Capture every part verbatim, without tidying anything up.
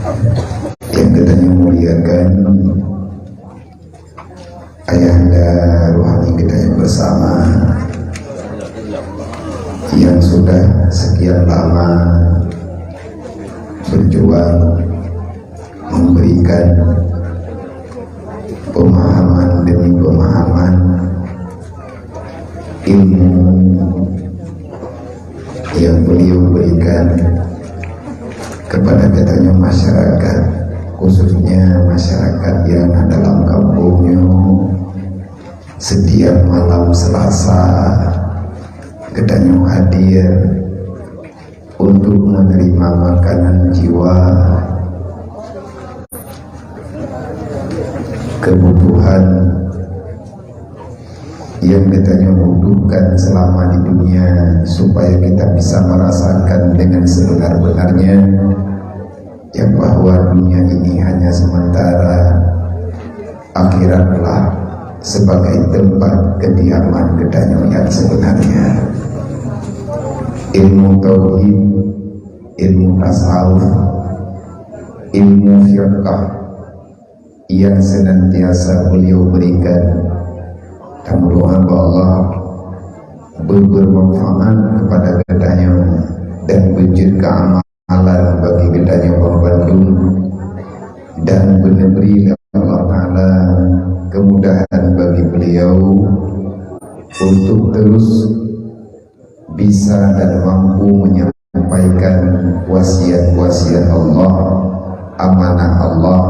Yang geutanyoe muliakan, ayahanda rohani geutanyoe bersama yang sudah sekian lama berjuang memberikan pemahaman demi pemahaman ilmu yang beliau berikan kepada geutanyoe masyarakat, khususnya masyarakat yang na dalam kampung nyoe. Setiap malam Selasa, geutanyoe hadir untuk menerima makanan jiwa, kebutuhan yang geutanyoe butuhkan selama di dunia, supaya kita bisa merasakan dengan sebenar-benarnya yang bahwa dunia ini hanya sementara, akhiratlah sebagai tempat kediaman geutanyoe yang sebenarnya. Ilmu tauhid, ilmu tasawuf, ilmu fiqah yang senantiasa beliau berikan. Tamudoa bak Allah beu bermanfaat kepada geutanyoe dan beujeuet keu amalan bagi geutanyoe banmandum, dan beuneubri lé Allah Taala kemudahan bagi beliau untuk terus bisa dan mampu menyampaikan wasiat-wasiat Allah, amanah Allah.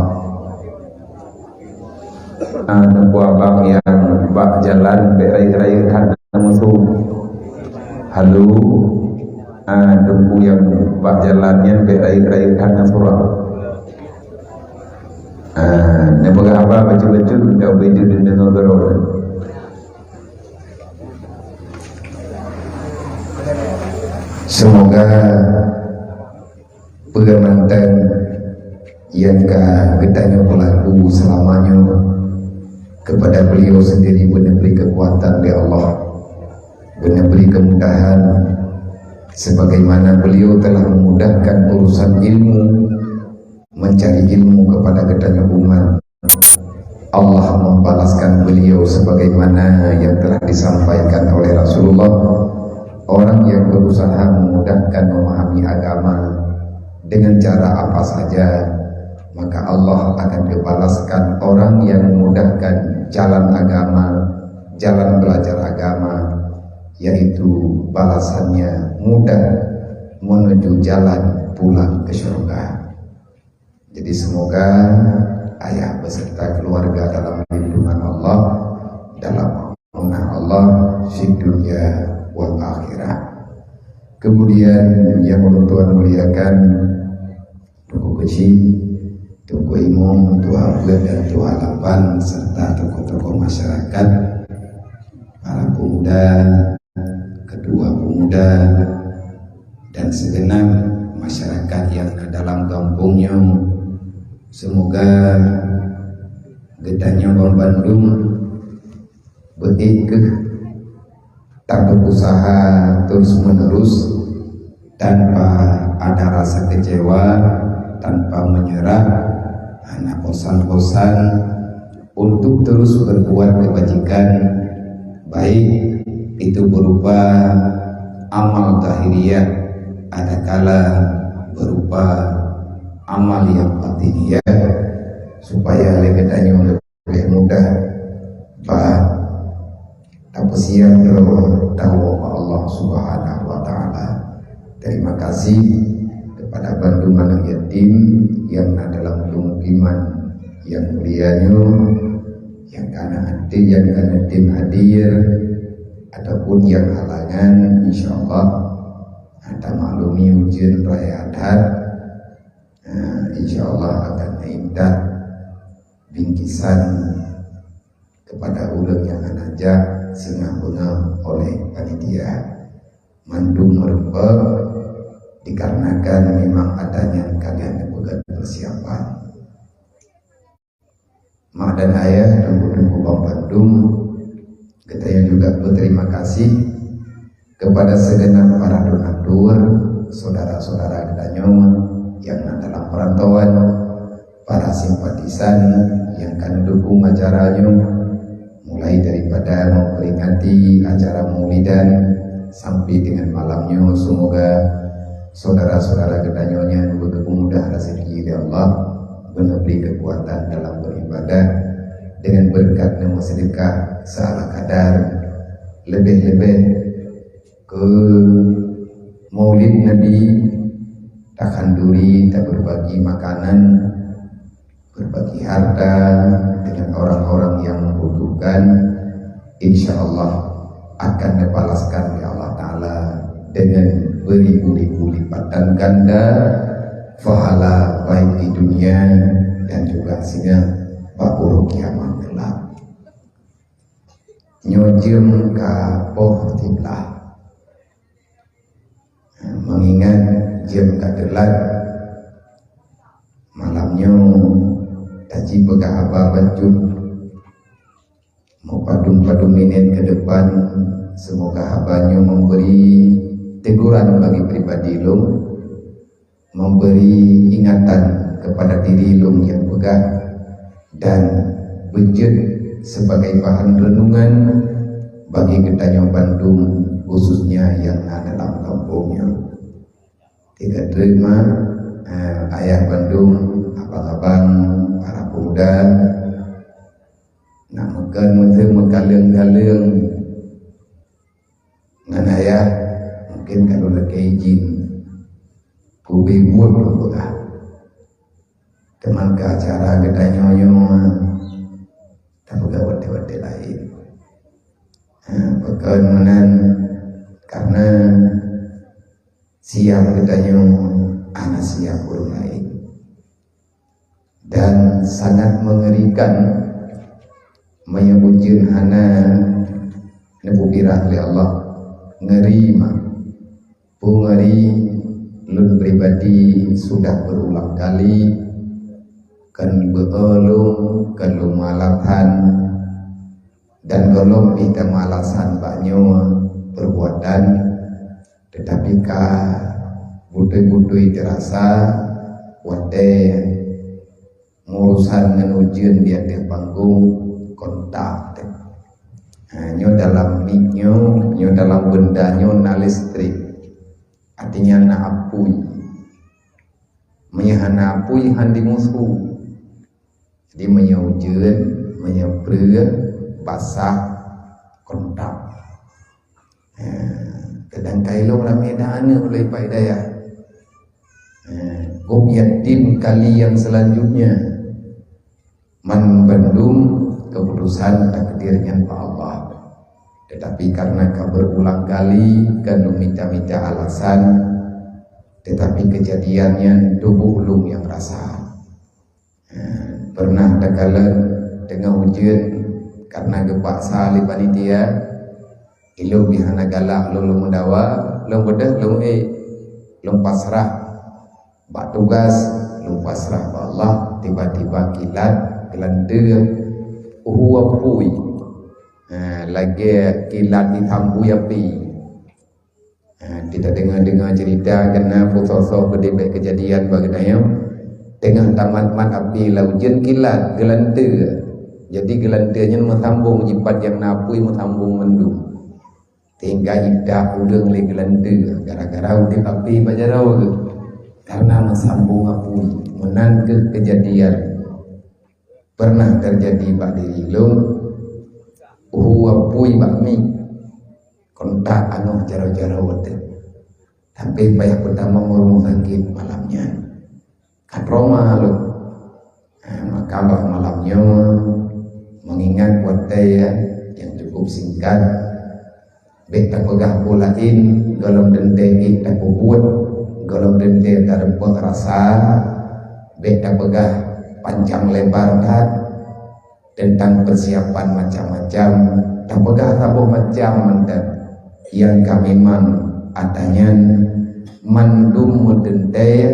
Ah, Teungku Abang nyang bak jalan, bèk rayeuk-rayeuk that neumusu. Halo, ah, Teungku nyang bak jalan nyan bèk rayeuk-rayeuk that neusurak. Ah, neupeugah haba bacut-bacut, dak ubé jeuet deungoe keudroe. Semoga peue mantong nyang ka geutanyoe peulaku seulama nyoe, kepada beliau sendiri beuneubri keukuatan lé Allah, beuneubri keumudahan, sebagaimana beliau telah memudahkan urusan ilmu, mencari ilmu kepada geutanyoe umat. Allah membalaskan beliau sebagaimana yang telah disampaikan oleh Rasulullah, orang yang berusaha memudahkan memahami agama dengan cara apa saja, maka Allah akan geubalaskan orang yang memudahkan jalan agama, jalan belajar agama, yaitu balasannya mudah menuju jalan pulang ke syurga. Jadi, semoga ayah beserta keluarga dalam lindungan Allah, dalam amanah Allah di dunia wal akhirah. Kemudian, yang ulôn tuan muliakan, Teungku Keuchik, Teungku Imum, Tuha Peuet dan Tuha Lapan, serta tokoh-tokoh masyarakat, para pemuda, ketua pemuda, dan segenap masyarakat yang na dalam gampông nyoe. Semoga geutanyoe banmandum beuék keuh tabeurusaha terus-menerus tanpa ada rasa kecewa, tanpa menyerah, hana bosan-bosan untuk terus berbuat kebajikan, baik itu berupa amal zahiriah, adakala berupa amal yang batiniah, supaya lé geutanyoe leubeh mudah bak tapeusiap droe tawoe bak Allah Subhanahu wa Taala. Terima kasih kepada bandum aneuk yatim yang na dalam pemukiman yang mulia nyoe, yang ka na hadir, yang ka na tem hadir, ataupun yang halangan, insya Allah, tamaklumi ujeuen raya that, eh, insya Allah akan intat bingkisan kepada ureuëng nyang hana jak seunang beungoh oleh panitia. Mandum meurumpok dikarenakan memang ata nyan ka lheueh neupeugét peusiapan. Mak dan ayah, teungku-teungku banmandum, geutanyoe juga berterima kasih kepada segenap para donatur, saudara-saudara geutanyoe nyang na dalam perantauan, para simpatisan nyang ka neudukung acara nyoe, mulai daripada memperingati acara maulidan sampai dengan malam nyoe. Semoga saudara-saudara geutanyoe nyan beugeumudah rezeki dari Allah, beuneubri kekuatan dalam beribadah dengan berkat dan sedekah seala kadar, lebih-lebih ke Maulid Nabi, takhanduri, tak berbagi makanan, berbagi harta dengan orang-orang yang membutuhkan, insya Allah akan dibalaskan oleh Allah Ta'ala dengan beribu-ribu lipatan ganda pahala, baik di dunia dan juga singoh bak uroe kiamat kelak. Nyoe jeuem ka poh siblaih. Mengingat jeuem ka teulat, malam nyoe taji peugah haba bacut. Meupadum-padum minét ke depan, semoga haba nyoe memberi teguran bagi pribadi lôn, memberi ingatan kepada diri lôn nyang peugah, dan beujeuet sebagai bahan renungan bagi geutanyoe bandum, khususnya nyang na dalam kampung nyoe. Tiga terima, eh, ayah bandum, abang-abang, para pemuda, nak meukeun meuteumeukaleueng-kaleueng ngon ayah, mungkin kalau lakée izin, kubi buet lôn peugah. Teuma keu acara geutanyoe nyoe, tapeugah watée-watée laén. Ha, pakon meunan, karena siap geutanyoe hana siap ureuëng laén. Dan sangat mengerikan meunyoe ujeuen hana neupeubirah lé Allah. Ngeri mak. Peue ngeri, lôn pribadi sudah berulang kali kon beu-e lôn, kon lôn meulasan, dan gohlom pih tameualasan bak nyoe perbuatan, teutapi ka beutôi-beutôi teurasa watée urusan ngon ujeuen di ateueh panggong kontak teuh. Ha, nyoe dalam mik nyoe, nyoe dalam benda nyoe na listrik. Artinya na apui. Meunyoe hana apui, han dimusu. Jadi meunyoe ujeuen, meunyoe preueh, basah, kontak. Ha, kadang ka ilong ramé dah aneuk ulée Pak Hidayah. Ha, gob yatim kali yang selanjutnya. Man bandum keputusan takdir nyan bak Allah. Tetapi karena ka berulang kali ka lôn mita-mita alasan, tetapi kejadian nyan tuboh lôn nyang rasa. Ha, pernah takalon teungoh ujeuen, karena geupaksa lé panitia, ilong pih hana galak lôn, lôn meudawa, lôn beudôh, lôn ék, lôn pasrah bak tugas, lôn pasrah bak Allah. Tiba-tiba kilat geulanteue, uhu apui. Ha, lagée kilat itam bui api. Ha, kita dengar-dengar cerita keunan, peue soe-soe keudéh bèk keujadian bak geutanyoe. Teungoh tamat-mat api lam ujeuen, kilat geulanteue. Jadi geulanteue nyan meusambong, jipat nyang na apui meusambong mandum. Sehingga idak ureuëng lé geulanteue gara-gara udeb api bak jaroe geuh, karena meusambong apui. Meunan keuh keujadian pernah teujadi bak diri lôn, uhu apui bak mik, kontak angoh jaroe-jaroe teuh. Tapi payah peutamong rumoh sakét malam nyan. Ka trauma lôn. Ha, maka bak malam nyoe, mengingat watée nyang cukup singkat, bèk tapeugah peue laén, gohlom teuntée ék tapeubuet, gohlom teuntée tareupok rasa, bèk tapeugah panjang lebar that tentang persiapan macam-macam, tapeugah saboh macam mantong nyang ka memang ata nyan mandum meuteuntée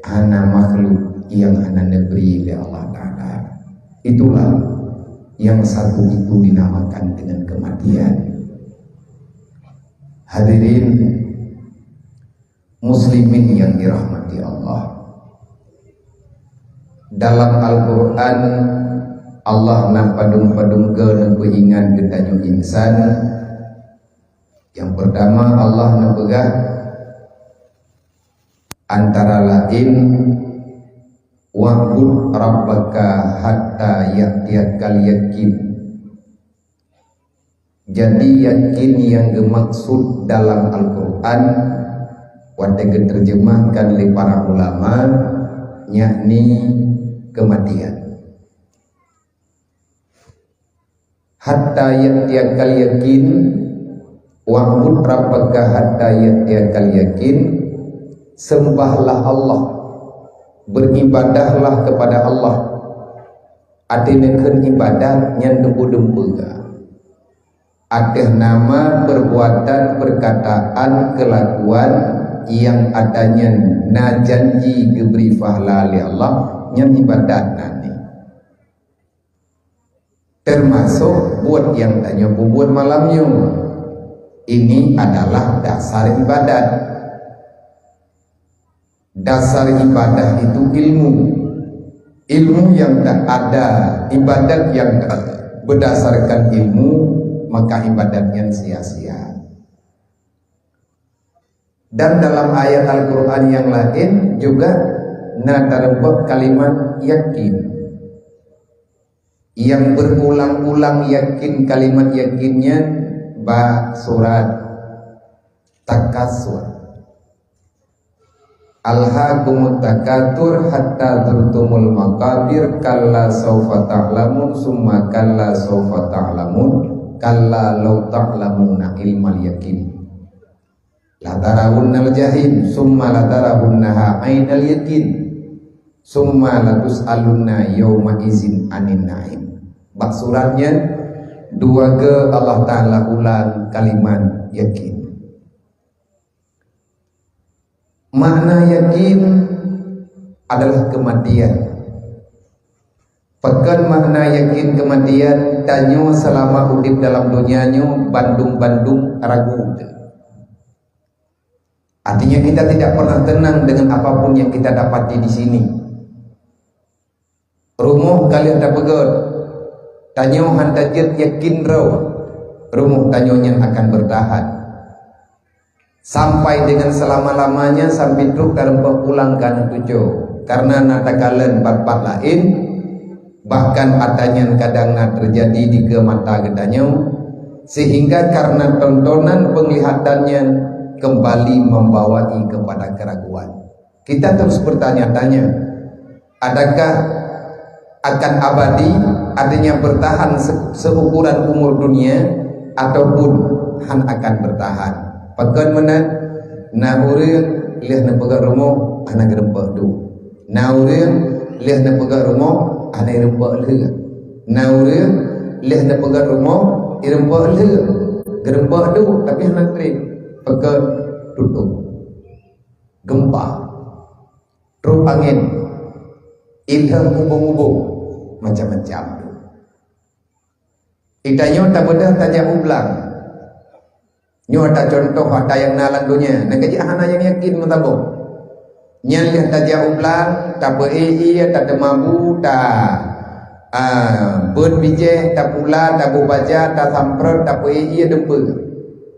hana makhluk nyang hana neubri lé Allah Taala. Itulah yang satu itu dinamakan dengan kematian. Hadirin muslimin yang dirahmati Allah. Dalam Al-Quran, Allah na padum-padum keu neupeuingat geutanyoe insan. Nyang peurtama, Allah neupeugah, antara laén, "Wa'bud rabbaka hatta ya'tiyakal yakin." Jadi, yakin nyang geumaksud dalam Al-Quran, watée geuteurjeumahkan lé para ulama, yakni keumatian. "Hatta ya'tiyakal yakin, wa'bud rabbaka hatta ya'tiyakal yakin," sembahlah Allah, beribadahlah kepada Allah. Até neukheun ibadat nyan dumpeue-dumpeue. Ateueh nama perbuatan, perkataan, kelakuan nyang ata nyan na janji geubri pahala lé Allah, nyan ibadat nan nyan. Termasuk buet nyang tanyoe peubuet malam nyoe. Ini adalah dasar ibadat. Dasar ibadah itu ilmu. Ilmu yang tak ada, ibadat yang tak berdasarkan ilmu, maka ibadatnya sia-sia. Dan dalam ayat Al-Quran yang lain juga na tareumpok kalimat yakin. Yang berulang-ulang yakin, kalimat yakin nyan bak surat Takasur. "Alhaakumut takatsur hatta zurtumul maqabir, kalla saufa ta'lamun, summa kalla saufa ta'lamun, kalla law ta'lamuna ilmal yakin. Latarawunnal jahim, summa latarawunnaha ainal yakin, summa latus'alunna yauma izin anin na'im." Bak surat nyan, dua kali Allah Ta'ala ulang kalimat yakin. Makna yakin adalah keumatian. Pakon makna yakin keumatian? Tanyoe seulama udeb dalam donya nyoe bandum-bandum ragu. Artinya, kita tidak pernah tenang dengan apapun yang kita dapati di sini. Rumoh ka lheueh tapeugét, tanyoe han tajeuet yakin droe rumoh tanyoe nyan akan beurtahan. Sampai dengan selama-lamanya, sampai trok tareumpok pulang keu aneuk cucoe. Karena na takalon pat-pat laén, bahkan ata nyan kadang na teujadi dikeue mata geutanyoe, sehingga karena tontonan penglihatan nyan kembali membawai kepada keraguan. Kita terus bertanya-tanya, adakah akan abadi, artinya bertahan se-, seukuran umur dunia, ataupun han akan bertahan? Pakon meunan, na ureuëng lheueh neupeugét rumoh hana geureumpok duek. Na ureuëng lheueh neupeugét rumoh hana geureumpok lheueh. Na ureuëng lheueh neupeugét rumoh geureumpok lheueh. Geureumpok duek tapi hana treb. Pakon? Tutôp. Gempa, trok angén, ilheueh mubông-mubông, macam-macam. Geutanyoe tabeudôh tajak u blang. Nyoe ata contoh ata nyang na lam donya, nyang keuh jih hana nyang yakin meusaboh. Nyan lheueh tajak u blang, tapeuék ié, tateuma bu, ta, a, beuet bijéh, tapula, taboh baja, tasamprot, tapeuék ié dumpeue.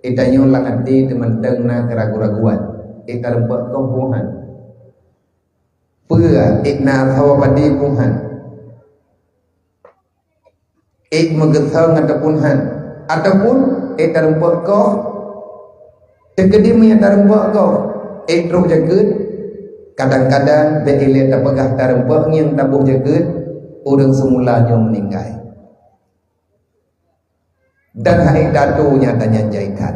Geutanyoe lam até teuh mantong na keuragu-raguan. Ék tareumpok koh buhan. Peue ék na asoe padé buhan. Ék meugeusong ataupun han. Ataupun ék tareumpok koh. Teukeudi meunyo tareumpok koh, ék trok jakeuet. Kadang-kadang bék ilée tapeugah tareumpok ngieng taboh jakeuet, ureuëng seumula nyoe meuninggai. Dan hai datu nyata nyan jai that.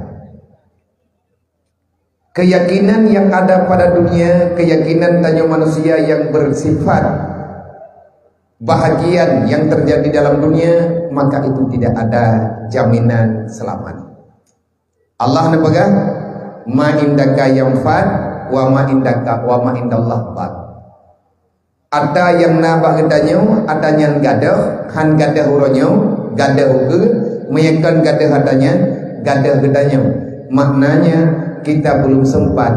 Keyakinan yang ada pada dunia, keyakinan tanyoe manusia yang bersifat bahagian yang terjadi dalam dunia, maka itu tidak ada jaminan selamat. Allah neupeugah, "Ma indaka yanfad, wa ma indaka, wa ma indallah baq." Ata nyang na bak geutanyoe, ata nyan gadôh, han gadôh uroe nyoe, gadôh ukeue, meunyo kon gadôh ata nyan, gadôh geutanyoe. Maknanya, kita belum sempat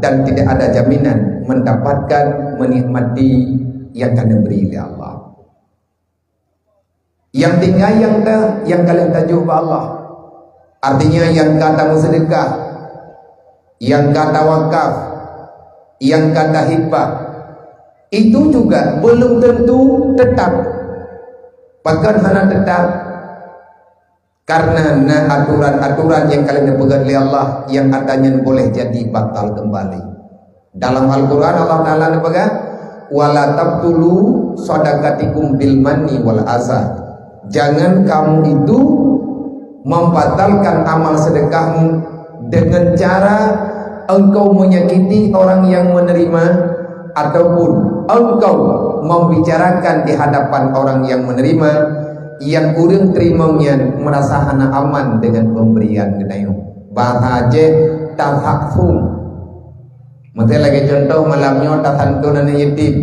dan tidak ada jaminan mendapatkan, menikmati nyang ka neubri lé Allah. Nyang tinggai nyang ka, nyang ka lheueh tajok bak Allah. Artinya, nyang ka tameuseudeukah, nyang ka tawakaf, nyang ka tahibah, itu juga belum tentu tetap. Pakon hana tetap? Karena na aturan-aturan nyang ka lheueh neupeugah lé Allah nyang ata nyan boleh jadi batal kembali. Dalam Al-Quran, Allah Ta'ala neupeugah, "Wala tabtulu shadaqatikum bil manni wal adza." Jangan kamu itu membatalkan amal sedekahmu dengan cara engkau menyakiti orang yang menerima, ataupun engkau membicarakan di hadapan orang yang menerima, nyang ureuëng teurimong nyan meurasa hana aman deungon peumbrian geutanyoe. Bahasa Aceh, tafakhum. Meusé lagée cuntoh malam nyoe tasantun aneuk yatim.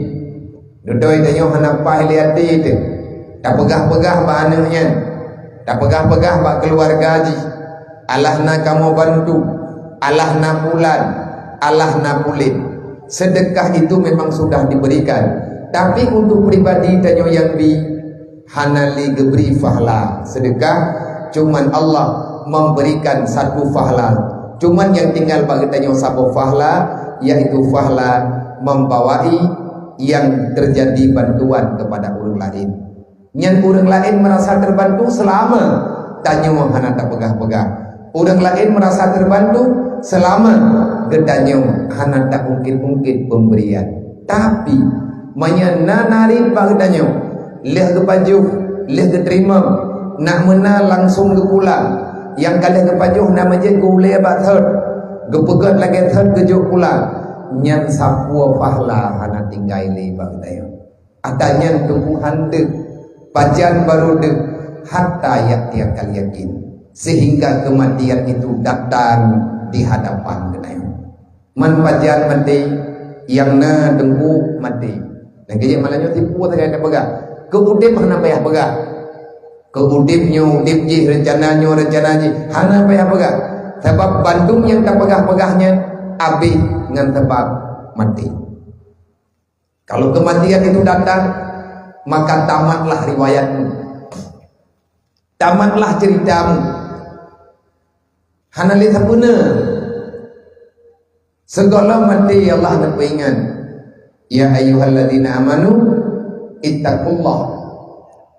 Dudoe tanyoe hana paih lé até teuh. Tapeugah-peugah bak aneuk nyan. Tapeugah-peugah bak keuluwarga jih. Alah na kamoe bantu. Alah na pulan. Alah na pulen. Sedekah itu memang sudah diberikan. Tapi untuk pribadi tanyoe nyang bi, hana lé geubri fahla sedekah, cuman Allah memberikan satu fahla. Cuman nyang tinggal bak geutanyoe saboh fahla, yaitu fahla membawai yang terjadi bantuan kepada ureuëng laén. Nyan ureuëng laén meurasa teubantu seulama tanyoe hana tapeugah-peugah. Ureuëng laén meurasa teubantu seulama geutanyoe hana taungkét-ungkét peumbrian. Tapi, meunyoe na narit bak geutanyoe, lheueh geupajoh, lheueh geuteurimong, nak meunan langsong geupulang, nyang ka lheueh geupajoh na meujeuet geuulée bak thot, geupeugét lagée thot geujok pulang, nyan sapeue fahla hana tinggai lé bak geutanyoe. Ata nyan teungku han deuh, pajan barô deuh, hatta ya'tiyakal yakin, sehingga kematian itu datang di hadapan geutanyoe. Man pajan maté, nyang na teungku maté. Dan kejak malam nyoe tipu sagai tapeugah. Keu udeb hana payah peugah. Keu udeb nyoe udeb jih, rencana nyoe rencana jih, hana payah peugah. Sabab bandum nyang tapeugah-peugah nyan abéh ngon sabab maté. Kalau kematian itu datang, maka tamatlah riwayatmu. Tamatlah ceritamu. Hana lé sapeue. Sigohlom maté Allah neupeuingat, "Ya ayyuhalladzina amanu ittaqullaha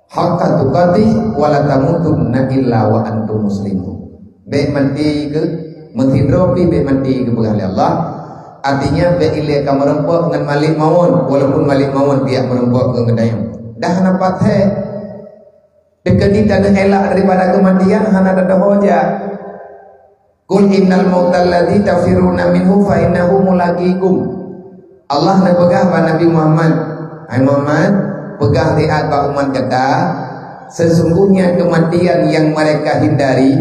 haqqa tuqatih wa la tamutunna illa wa antum muslimun." Bék maté keu, meusidroe pih bék maté geupeugah lé Allah. Artinya, bék ilée ka meurumpok ngon malék mawöt, walaupun malék mawöt piyak meurumpok ngon geutanyoe. Dah na pathé. Teukeudi taneuh elak daripada keumatian hana teudoho jak. "Qul innal mautal ladzi tafirruna minhu fa innahu mulaqikum." Allah neupeugah bak Nabi Muhammad, "Hai Muhammad, peugah siat bak umat gata, sesungguhnya kematian yang mereka hindari,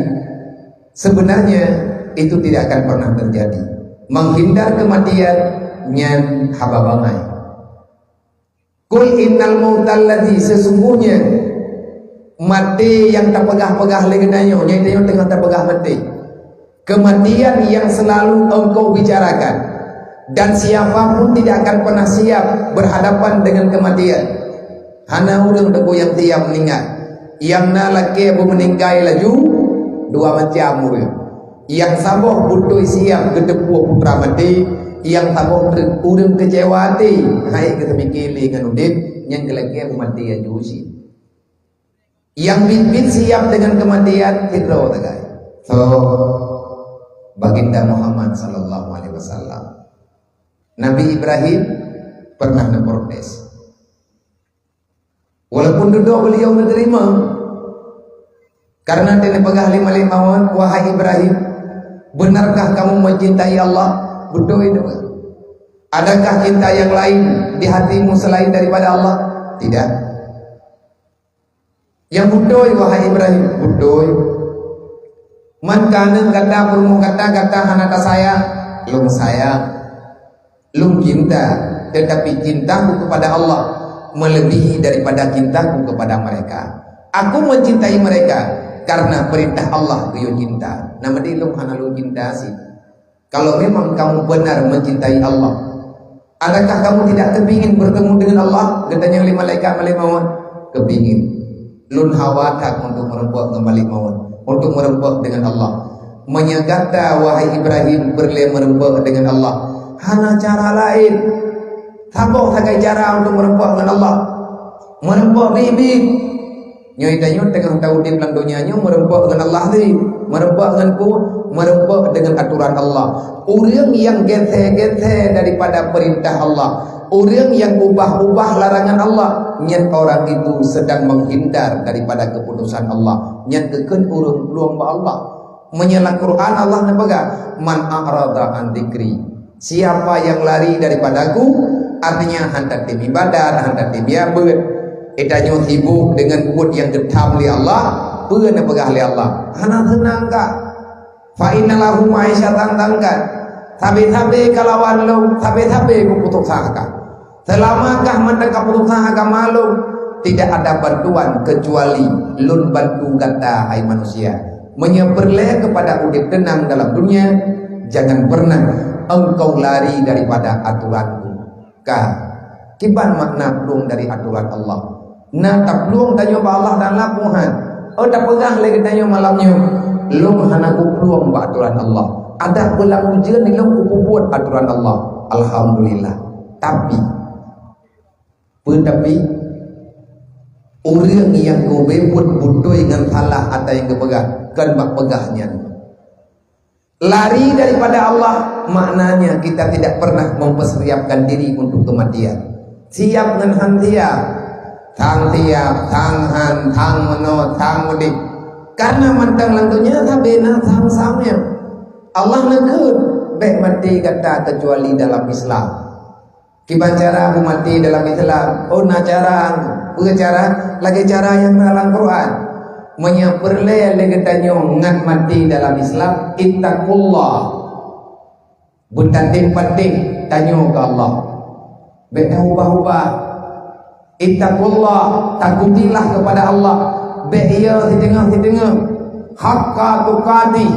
sebenarnya itu tidak akan pernah terjadi." Menghindar kematian nyan haba bangai. "Qul innal mautal ladzi," sesungguhnya maté nyang tapeugah-peugah lé geutanyoe, nyan tanyoe teungoh tapeugah maté. "Kematian yang selalu engkau bicarakan, dan siapa pun tidak akan pernah siap berhadapan dengan kematian." Hana ureuëng teungku nyang siap meuninggai. Nyang na lakée beumeuninggai laju dua macam ureuëng. Nyang saboh beutôi siap geuteupeue putra maté, nyang saboh treuk ureuëng keucewa até, hai geuteumiké lé ngon udeb, nyang keu lakée beumaté laju cit. Nyang biet-biet siap deungon keumatian, sidroe sagai. So, Baginda Muhammad sallallahu alaihi wasallam. Nabi Ibrahim pernah neuprotes. Walaupun dudoe beuliau neuteurimong, karena neupeugah lé malék mawöt, "Wahai Ibrahim, benarkah kamu mencintai Allah?" Beutôi neupeugah. "Adakah cinta yang lain di hatimu selain daripada Allah?" "Tidak." "Nyang beutôi, wahai Ibrahim." "Beutôi." "Man ka aneuëk gata, peurumoh gata, gata hana tasayang?" "Lôn sayang, lôn cinta, tetapi cintaku kepada Allah melebihi daripada cintaku kepada mereka. Aku mencintai mereka karena perintah Allah geuyue cinta. Nama di lôn hana lôn cinta sih." Kalau memang kamu benar mencintai Allah, Adakah kamu tidak kepingin bertemu dengan Allah? Geutanyong lé malaikat malaikat maut. Kepingin. Lôn hawa that untuk meureumpok ngon malaikat maut, untuk meureumpok dengan Allah. Meunyoe gata, wahai Ibrahim, peureulée meureumpok dengan Allah, hana cara laén. Saboh sagai cara untuk meureumpok ngon Allah. Meureumpok biet-biet. Nyoe tanyoe teungoh taudeb lam donya nyoe meureumpok ngon Allah tadi. Meureumpok ngon peue? Meureumpok dengan aturan Allah. Ureuëng nyang gét-gét daripada peurintah Allah, ureuëng nyang ubah-ubah larangan Allah, nyan orang itu sedang menghindar daripada keputusan Allah. Nyan geukheun ureuëng plueng bak Allah. Meunyoe lam Quran Allah neupeugah, "Man a'rada an dzikri." Siapa yang lari daripada-Ku, artinya hana tem ibadat, hana tem ya beuet. Geutanyoe sibuk dengan buet nyang geutham lé Allah, peue neupeugah lé Allah? Hana seunang ka. "Fa inna lahu ma'isyatan dhanka." Sabe-sabe kalawan Lôn, sabe-sabe meuputus asa ka. Seulama kah mantong ka putus asa ka malum, tidak ada bantuan kecuali Lôn bantu gata, hai manusia. Meunyoe peureulée keupada udeb teunang dalam dunia, jangan pernah engkau lari daripada aturan-Ku. Ka, kiban makna plueng dari aturan Allah? Na taplueng tanyoe bak Allah dan lapohan. Oh, tapeugah lé geutanyoe malam nyoe, "Lôn hana kuplueng bak aturan Allah. Adak beulam ujeuen lôn kupeubuet aturan Allah." Alhamdulillah. Tapi, peue tapi? Ureuëng nyang geubeuet beutôi ngon salah ata nyang geupeugah, kon bak peugah nyan. Lari daripada Allah, maknanya kita tidak pernah mempersiapkan diri untuk kematian. Siap ngon han siap, sang siap, sang han, sang meunoe, sang udeb. Karena mantong lam donya sabe na sang-sang nyan. Allah neukheun, "Bék maté gata kecuali dalam Islam." Kiban cara beumaté dalam Islam? Oh, na cara. Peue cara? Lagée cara nyang na lam Quran. Meunyoe peureulée lé geutanyoe ngat maté dalam Islam, ittaqullah. Beutatem patéh tanyoe keu Allah. Bék taubah-ubah. Ittaqullah, takutilah kepada Allah. Bék yo siteungoh-siteungoh. Haqqa tuqatih,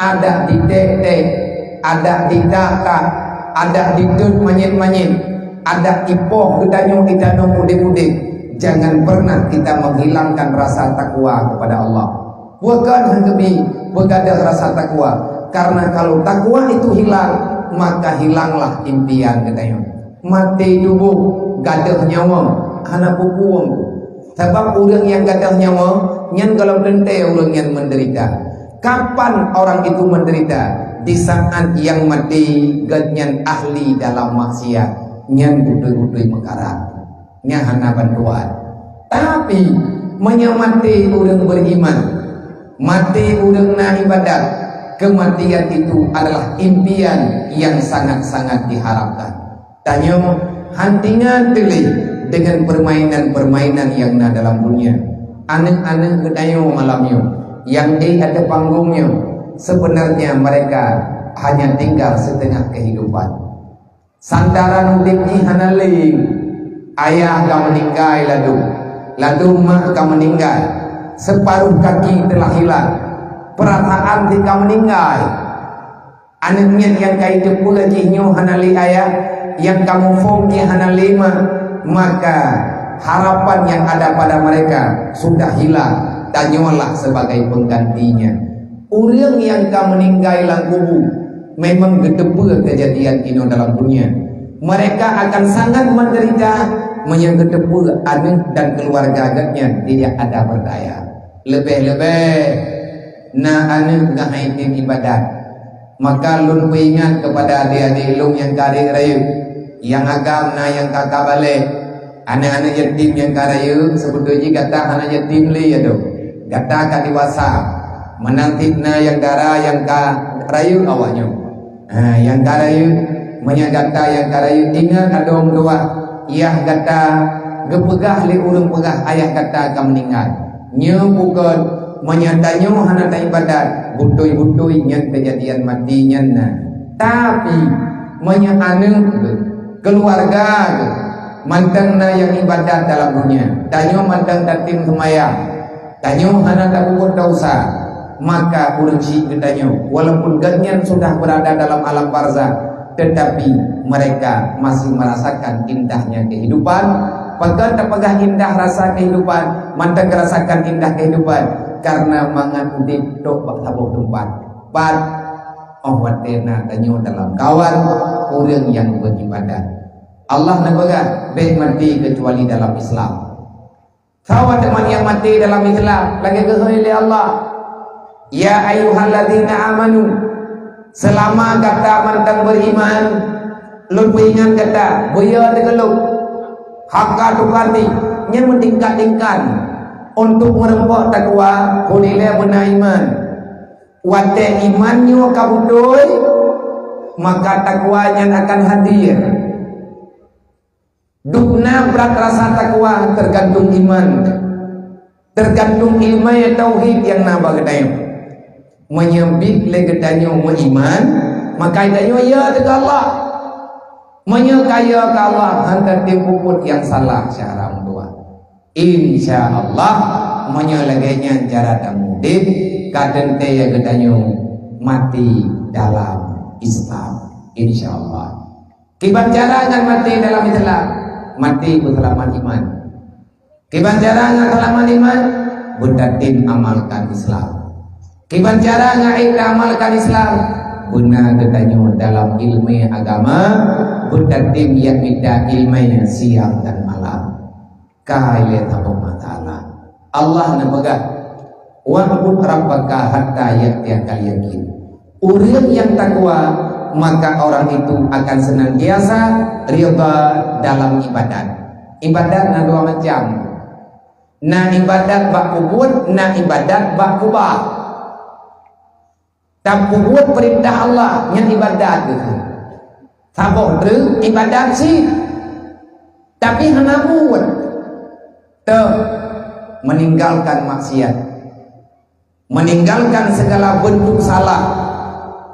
adak diték-ték, adak ditakat, adak ditot manyét-manyét, adak ipoh geutanyoe itanong udeb-udeb. Jangan pernah kita menghilangkan rasa takwa kepada Allah. Bukan hanggeumi peugadôh rasa takwa, karena kalau takwa itu hilang, maka hilanglah impian geutanyoe. Maté tuboh, gadôh nyawa, hana peue-peue. Sabab ureuëng nyang gadôh nyawa, nyan gohlom teuntée ureuëng nyan menderita. Kapan orang itu menderita? Di saat nyang maté gobnyan ahli dalam maksiat, nyan beutôi-beutôi meukarat. Nyan hana bantuan. Tapi, meunyoe maté ureuëng beriman, maté ureuëng na ibadat, kematian itu adalah impian yang sangat-sangat diharapkan. Tanyoe han tingat teuh lé dengan permainan-permainan nyang na dalam dunia. Aneuëk-aneuëk geutanyoe malam nyoe nyang di ateueh panggong nyoe, sebenarnya mereka hanya tinggal setengah kehidupan. Santaran udeb jih hana lé. Ayah ka meuninggai ladôm, ladôm mak ka meuninggai, seuparoh kaki telah hilang, peurasaan jih ka meuninggai. Aneuëk miet nyang ka jiteupeue jih nyoe hana lé ayah, nyang ka muphom jih hana lé ma, maka harapan yang ada pada mereka sudah hilang, tanyoe lah sebagai penggantinya. Ureuëng nyang ka meuninggai lam kubu memang geuteupeue keujadian inoe dalam dunia. Mereka akan sangat menderita meunyoe geuteupeue aneuëk dan keluarga gobnyan tidak ada berdaya. Leubeh-leubeh na aneuëk nyang hai tem ibadat. Maka lôn peuingat keupada adék-adék lôn nyang ka rayeuk-rayeuk, nyang agam na nyang ka ka balek, aneuëk-aneuëk yatim nyang ka rayeuk, seubeutôi jih gata hana yatim lé, ya dong. Gata ka dewasa, meunan cit na nyang dara nyang ka rayeuk awaknyoe. Ha, nyang ka rayeuk, meunyoe gata nyang ka rayeuk, ingat adoe meutuah, yah gata geupeugah lé ureuëng peugah ayah gata ka meuninggai. Nyoe bukon, meunyoe tanyoe hana taibadat, beutôi-beutôi nyan keujadian maté nyan na. Tapi, meunyoe aneuëk geuh, keuluwarga geuh, mantong na nyang ibadat dalam dunia, tanyoe mantong tatem seumayang, tanyoe hana tapeubuet desya, maka ureuëng syiek geutanyoe, walaupun gobnyan sudah beurada dalam alam barzakh, Tetapi mereka masih merasakan indahnya kehidupan. Pakon tapeugah indah rasa kehidupan, mantong rasakan indah kehidupan, karena mangat udeb trok bak saboh teumpat. Pat? Oh watée na tanyoe dalam kawan ureuëng nyang beribadat. Allah neupeugah, "Bék maté kecuali dalam Islam." Sawa teuma nyang maté dalam Islam, lagée geuhôi lé Allah, "Ya ayyuhalladzina amanu," seulama gata mantong beriman, lôn peuingat gata, beuyo teugeulok, haka tukati, nyang meutingkat-tingkat untuk meureumpok takwa, hurila beuna iman. Watée iman nyoe ka beutôi, maka takwa nyan akan hadir. Dubna brat rasa takwa teugantung iman, teugantung ileumé tauhid nyang na bak geutanyoe. Meunyoe biet lé geutanyoe meuiman, maka geutanyoe ya teuka Allah. Meunyoe ka ya keu Allah, hana tem peubuet nyang salah syara meutuah. Insya Allah, meunyoe lagée nyan cara tamudeb, ka teuntée ya geutanyoe maté dalam Islam. Insya Allah. Kiban cara nyan maté dalam Islam, maté beuseulamat iman. Kiban cara nyan seulamat iman, beutatem amalkan Islam. Kiban cara nyan ék amalkan Islam, beuna geutanyoe dalam ileumé agama, beutatem ya mita ileumé siang dan malam. Ka ilée saboh masalah. Allah neupeugah, "Wa'bud rabbaka hatta ya'tiyakal yaqin." Ureuëng nyang takwa, maka orang itu akan senantiasa ridha dalam ibadat. Ibadat na dua macam. Na ibadat bak peubuet, na ibadat bak keubah. Tapeubuet peurintah Allah nyan ibadat geuh. Saboh treuk ibadat cit, tapi hana buet. Teuh, meninggalkan maksiat, meninggalkan segala bentuk salah,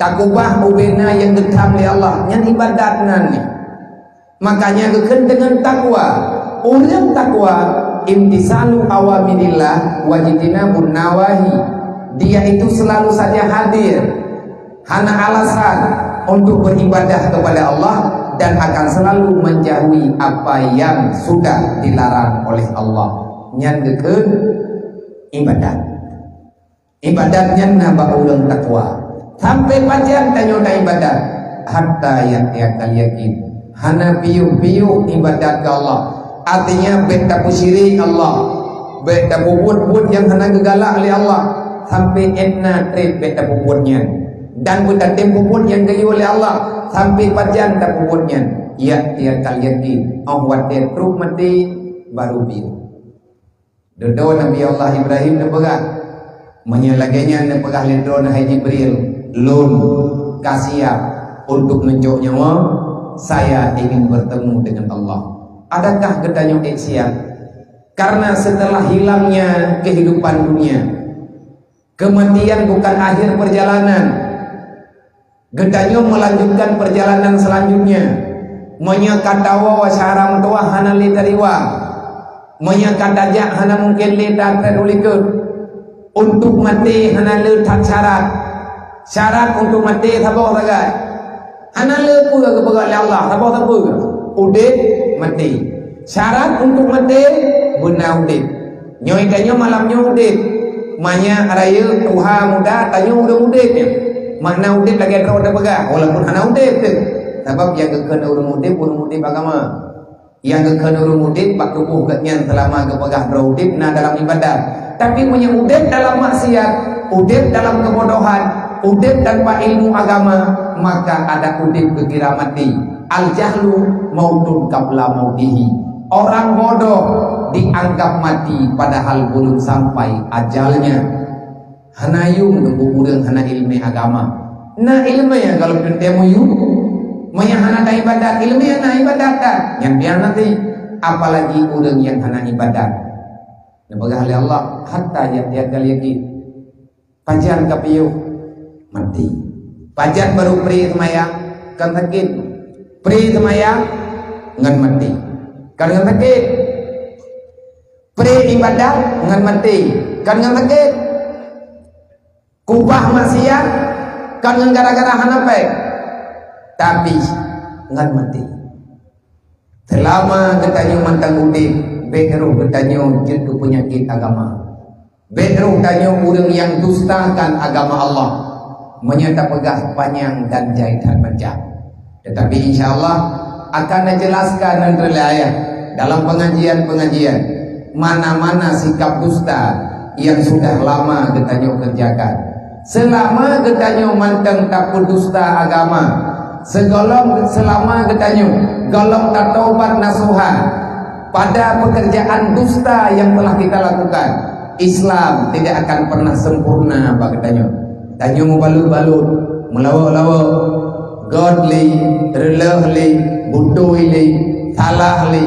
takeubah ubena nyang geutham lé Allah, nyan ibadat nan nyoe. Makanya geukheun deungon takwa. Ureuëng takwa, imtisalu awamirillah wajtinabun nawahi. Dia itu selalu saja hadir, hana alasan untuk beribadah kepada Allah dan akan selalu menjauhi apa yang sudah dilarang oleh Allah. Nyan geukheun ibadat. Ibadat nyan na bak ureuëng takwa. Sampai pajan tanyoe na ibadat? Hatta ya'tiyakal yaqin. Hana piôh-piôh ibadat keu Allah. Artinya, bék tapeusirék Allah. Bék tapeubuet-buet nyang hana geugalak lé Allah. Sampai étna treb bék tapeubuet nyan. Dan beutatem peubuet nyang geuyue lé Allah. Sampai pajan tapeubuet nyan? Ya'tiyakal yaqin. Óh watée trok maté, baru piôh. Dudoe Nabi Allah Ibrahim neupeugah, "Meunyoe lagée nyan neupeugah lé droeneuh hai Jibril, lôn ka siap untuk neucok nyoe, saya ingin bertemu dengan Allah." Adakah geutanyoe ék siap? Karena setelah hilangnya kehidupan dunia, kematian bukan akhir perjalanan. Geutanyoe melanjutkan perjalanan selanjutnya. Meunyoe ka tawoe syara meutuwah hana lé tariwa. Meunyoe ka tajak hana mungken lé tatrép u likot. Untuk maté hana le that syarat. Syarat untuk maté saboh sagai. Hana le peue geupeugah lé Allah, saboh sapeue. Udeb, maté. Syarat untuk maté, beuna udeb. Nyoe tanyoe malam nyoe udeb. Manyak rayeuk tuha muda, tanyoe ureuëng udeb nyan. Makna udeb lagée droe tapeugah, walaupun hana udeb teuh. Sabab nyang geukheun ureuëng udeb, ureuëng udeb agama. Nyang geukheun ureuëng udeb bak tuboh geuhnyan seulama geupeugah droe udeb na dalam ibadat. Tapi meunyoe udeb dalam maksiat, udeb dalam keubodohan, udeb tanpa ilmu agama, maka adak udeb geukira maté. Al-jahlu mautun qabla mautihi. Orang bodoh dianggap mati padahal belum sampai ajalnya. Hana yum teungku ureuëng hana iéleumé agama. Na iéleumé kalau teuntée meuyum, meunyo hana taibadat, iéleumé hana ibadat dah. Nyan biar nanti, apalagi ureuëng nyang hana ibadat. Neupeugah lé Allah, "Hatta ya'tiyakal yaqin." Pajan ka piôh? Maté. Pajan baru pri seumayang? Kan sakét. Pri seumayang ngon maté. Kan ngon sakét. Pri ibadat ngon maté. Kan ngon sakét. Kubah maksiat kan ngon gara-gara hana péng. Tapi ngon maté. Seulama geutanyoe mantong udeb, bék roh geutanyoe jeuet keu peunyakét agama. Bék roh tanyoe ureuëng nyang dustakan agama Allah. Meunyoe tapeugah panyang dan jai that macam. Tetapi insya Allah akan neujelaskan nanti lé ayah dalam pengajian-pengajian mana-mana sikap dusta yang sudah lama geutanyoe kerjakan. Seulama geutanyoe mantong tapeudusta agama, seugolom seulama geutanyoe golom tatobat nasuha pada pekerjaan dusta yang telah kita lakukan, Islam tidak akan pernah sempurna bak geutanyoe. Tanyoe mubalut-balut, meulawok-lawok, göt lé, reuloh lé, beutôi lé, salah lé.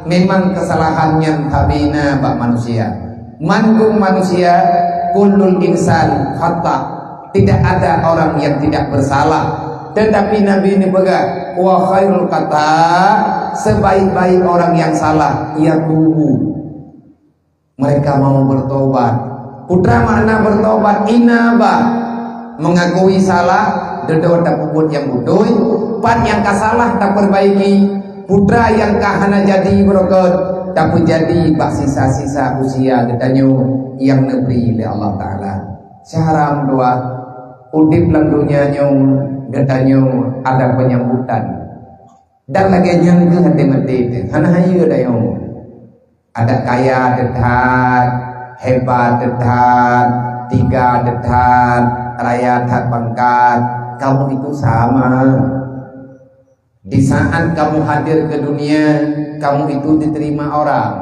Memang keusalahan nyan tabina bak manusia. Mandum manusia, kullul insan khata. Tidak ada orang yang tidak bersalah. Tetapi Nabi neupeugah, "Wa khairul khata, sebaik-baik orang yang salah, yatubu." Mereka mau bertobat. Peue makna bertobat? Inabah. Mengakui salah, dudoe tapeubuet nyang beutôi, pat nyang ka salah taperbaiki, peue nyang ka hana jadi beureukat, tapeujadi bak sisa-sisa usia geutanyoe nyang neubri lé Allah Taala. Syahram dua, udeb lam donya nyoe geutanyoe ada penyambutan. Dan lagée nyan geuh até maté teuh, hana hayeue dayong. Adak kaya teuh that, hebat teuh that, tiga teuh that, raya that pangkat, kamu itu sama. Di saat kamu hadir ke dunia, kamu itu diterima orang.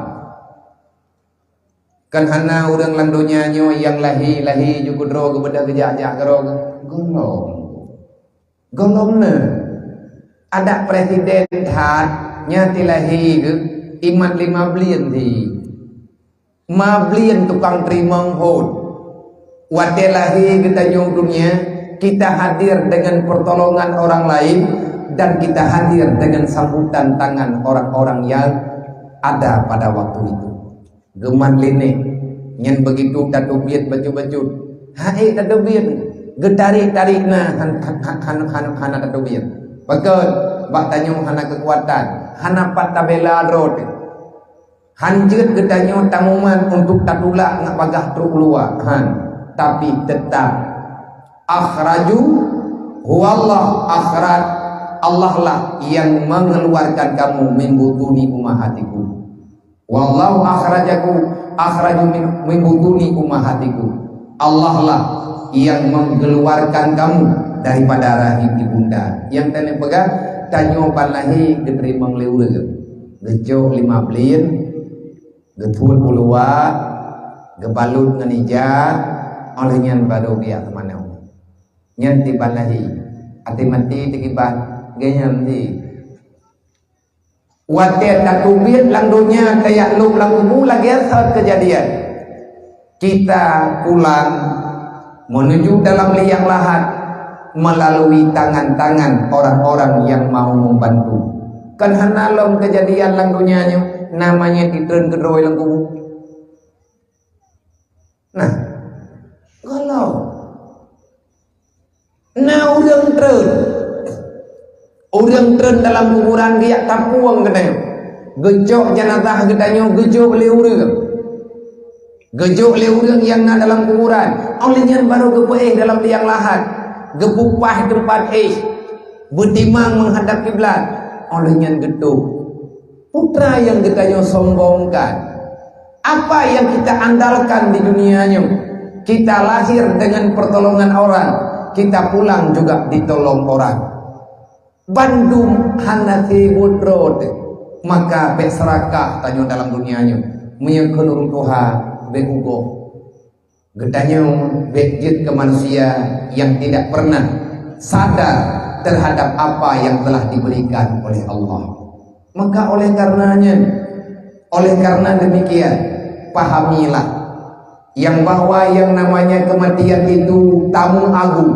Kan hana ureuëng lam donya nyoe nyang lahé-lahé ju keudroe geubeudôh geujak-jak keudroe gohlom. Gohlom na. Adak presiden that nyan tilahé geuh imat lima blieng di. Lima blieng tukang teurimong phon. Watée lahé geutanyoe dunia, kita hadir dengan pertolongan orang lain dan kita hadir dengan sambutan tangan orang-orang yang ada pada waktu itu. Geumat linéh, nyan begitu tateubiet bacut-bacut. Hai tateubiet, geutarék-tarék na han, han, han, han, han, hana tateubiet. Pakon? Bak tanyoe hana keukuatan, hana pat tabela droe teuh. Han jeuet geutanyoe tamumat untuk tatulak ngat bagaih trok luwa, han. Tapi tetap akhraju huwallah akhraj, Allah lah yang mengeluarkan kamu min butuni ummahatikum. Wallahu akhrajakum akhraju min, min butuni ummahatikum. Allah lah yang mengeluarkan kamu daripada rahim ibunda. Nyang tanyoe peugah, tanyoe ban lahé geuteurimong lé ureuëng. Geucok lima blieng, geuthut u luwa, geubalot ngon ija, óh lheueh nyan barô geujak keumanö. Nyan tiban lahé. Até maté teukiban, geuh nyan di. Watée tateubiet lam donya tajak lom lam kubu lagée sot keujadian. Kita pulang menuju dalam liang lahat melalui tangan-tangan orang-orang yang mau membantu. Kan hana lom keujadian lam donya nyoe, namanya ditreun keudroe lam kubu. Nah, kalau na ureuëng treun, ureuëng treun dalam kuburan geujak tapueng keunoe, geucok jenazah geutanyoe geujok lé ureuëng, geujok lé ureuëng nyang na dalam kuburan, óh lheueh nyan barô geupeuéh dalam liang lahat, geupeupah teumpat éh, beutimang meuhadab kiblat, óh lheueh nyan geutôb. Peue nyang geutanyoe sombongkan? Apa yang kita andalkan di dunia nyoe? Kita lahir dengan pertolongan orang, kita pulang juga ditolong orang. Bandum hana sibut rot, maka bék seurakah tanyoe dalam dunia nyoe. Meunyoe kheun ureuëng tuha, bék ugoe. Geutanyoe bék jeuet keu manusia nyang tidak pernah sadar terhadap apa yang telah diberikan oleh Allah. Maka oleh karenanya, oleh karena demikian, pahamilah yang bahwa yang namanya kematian itu tamu agung.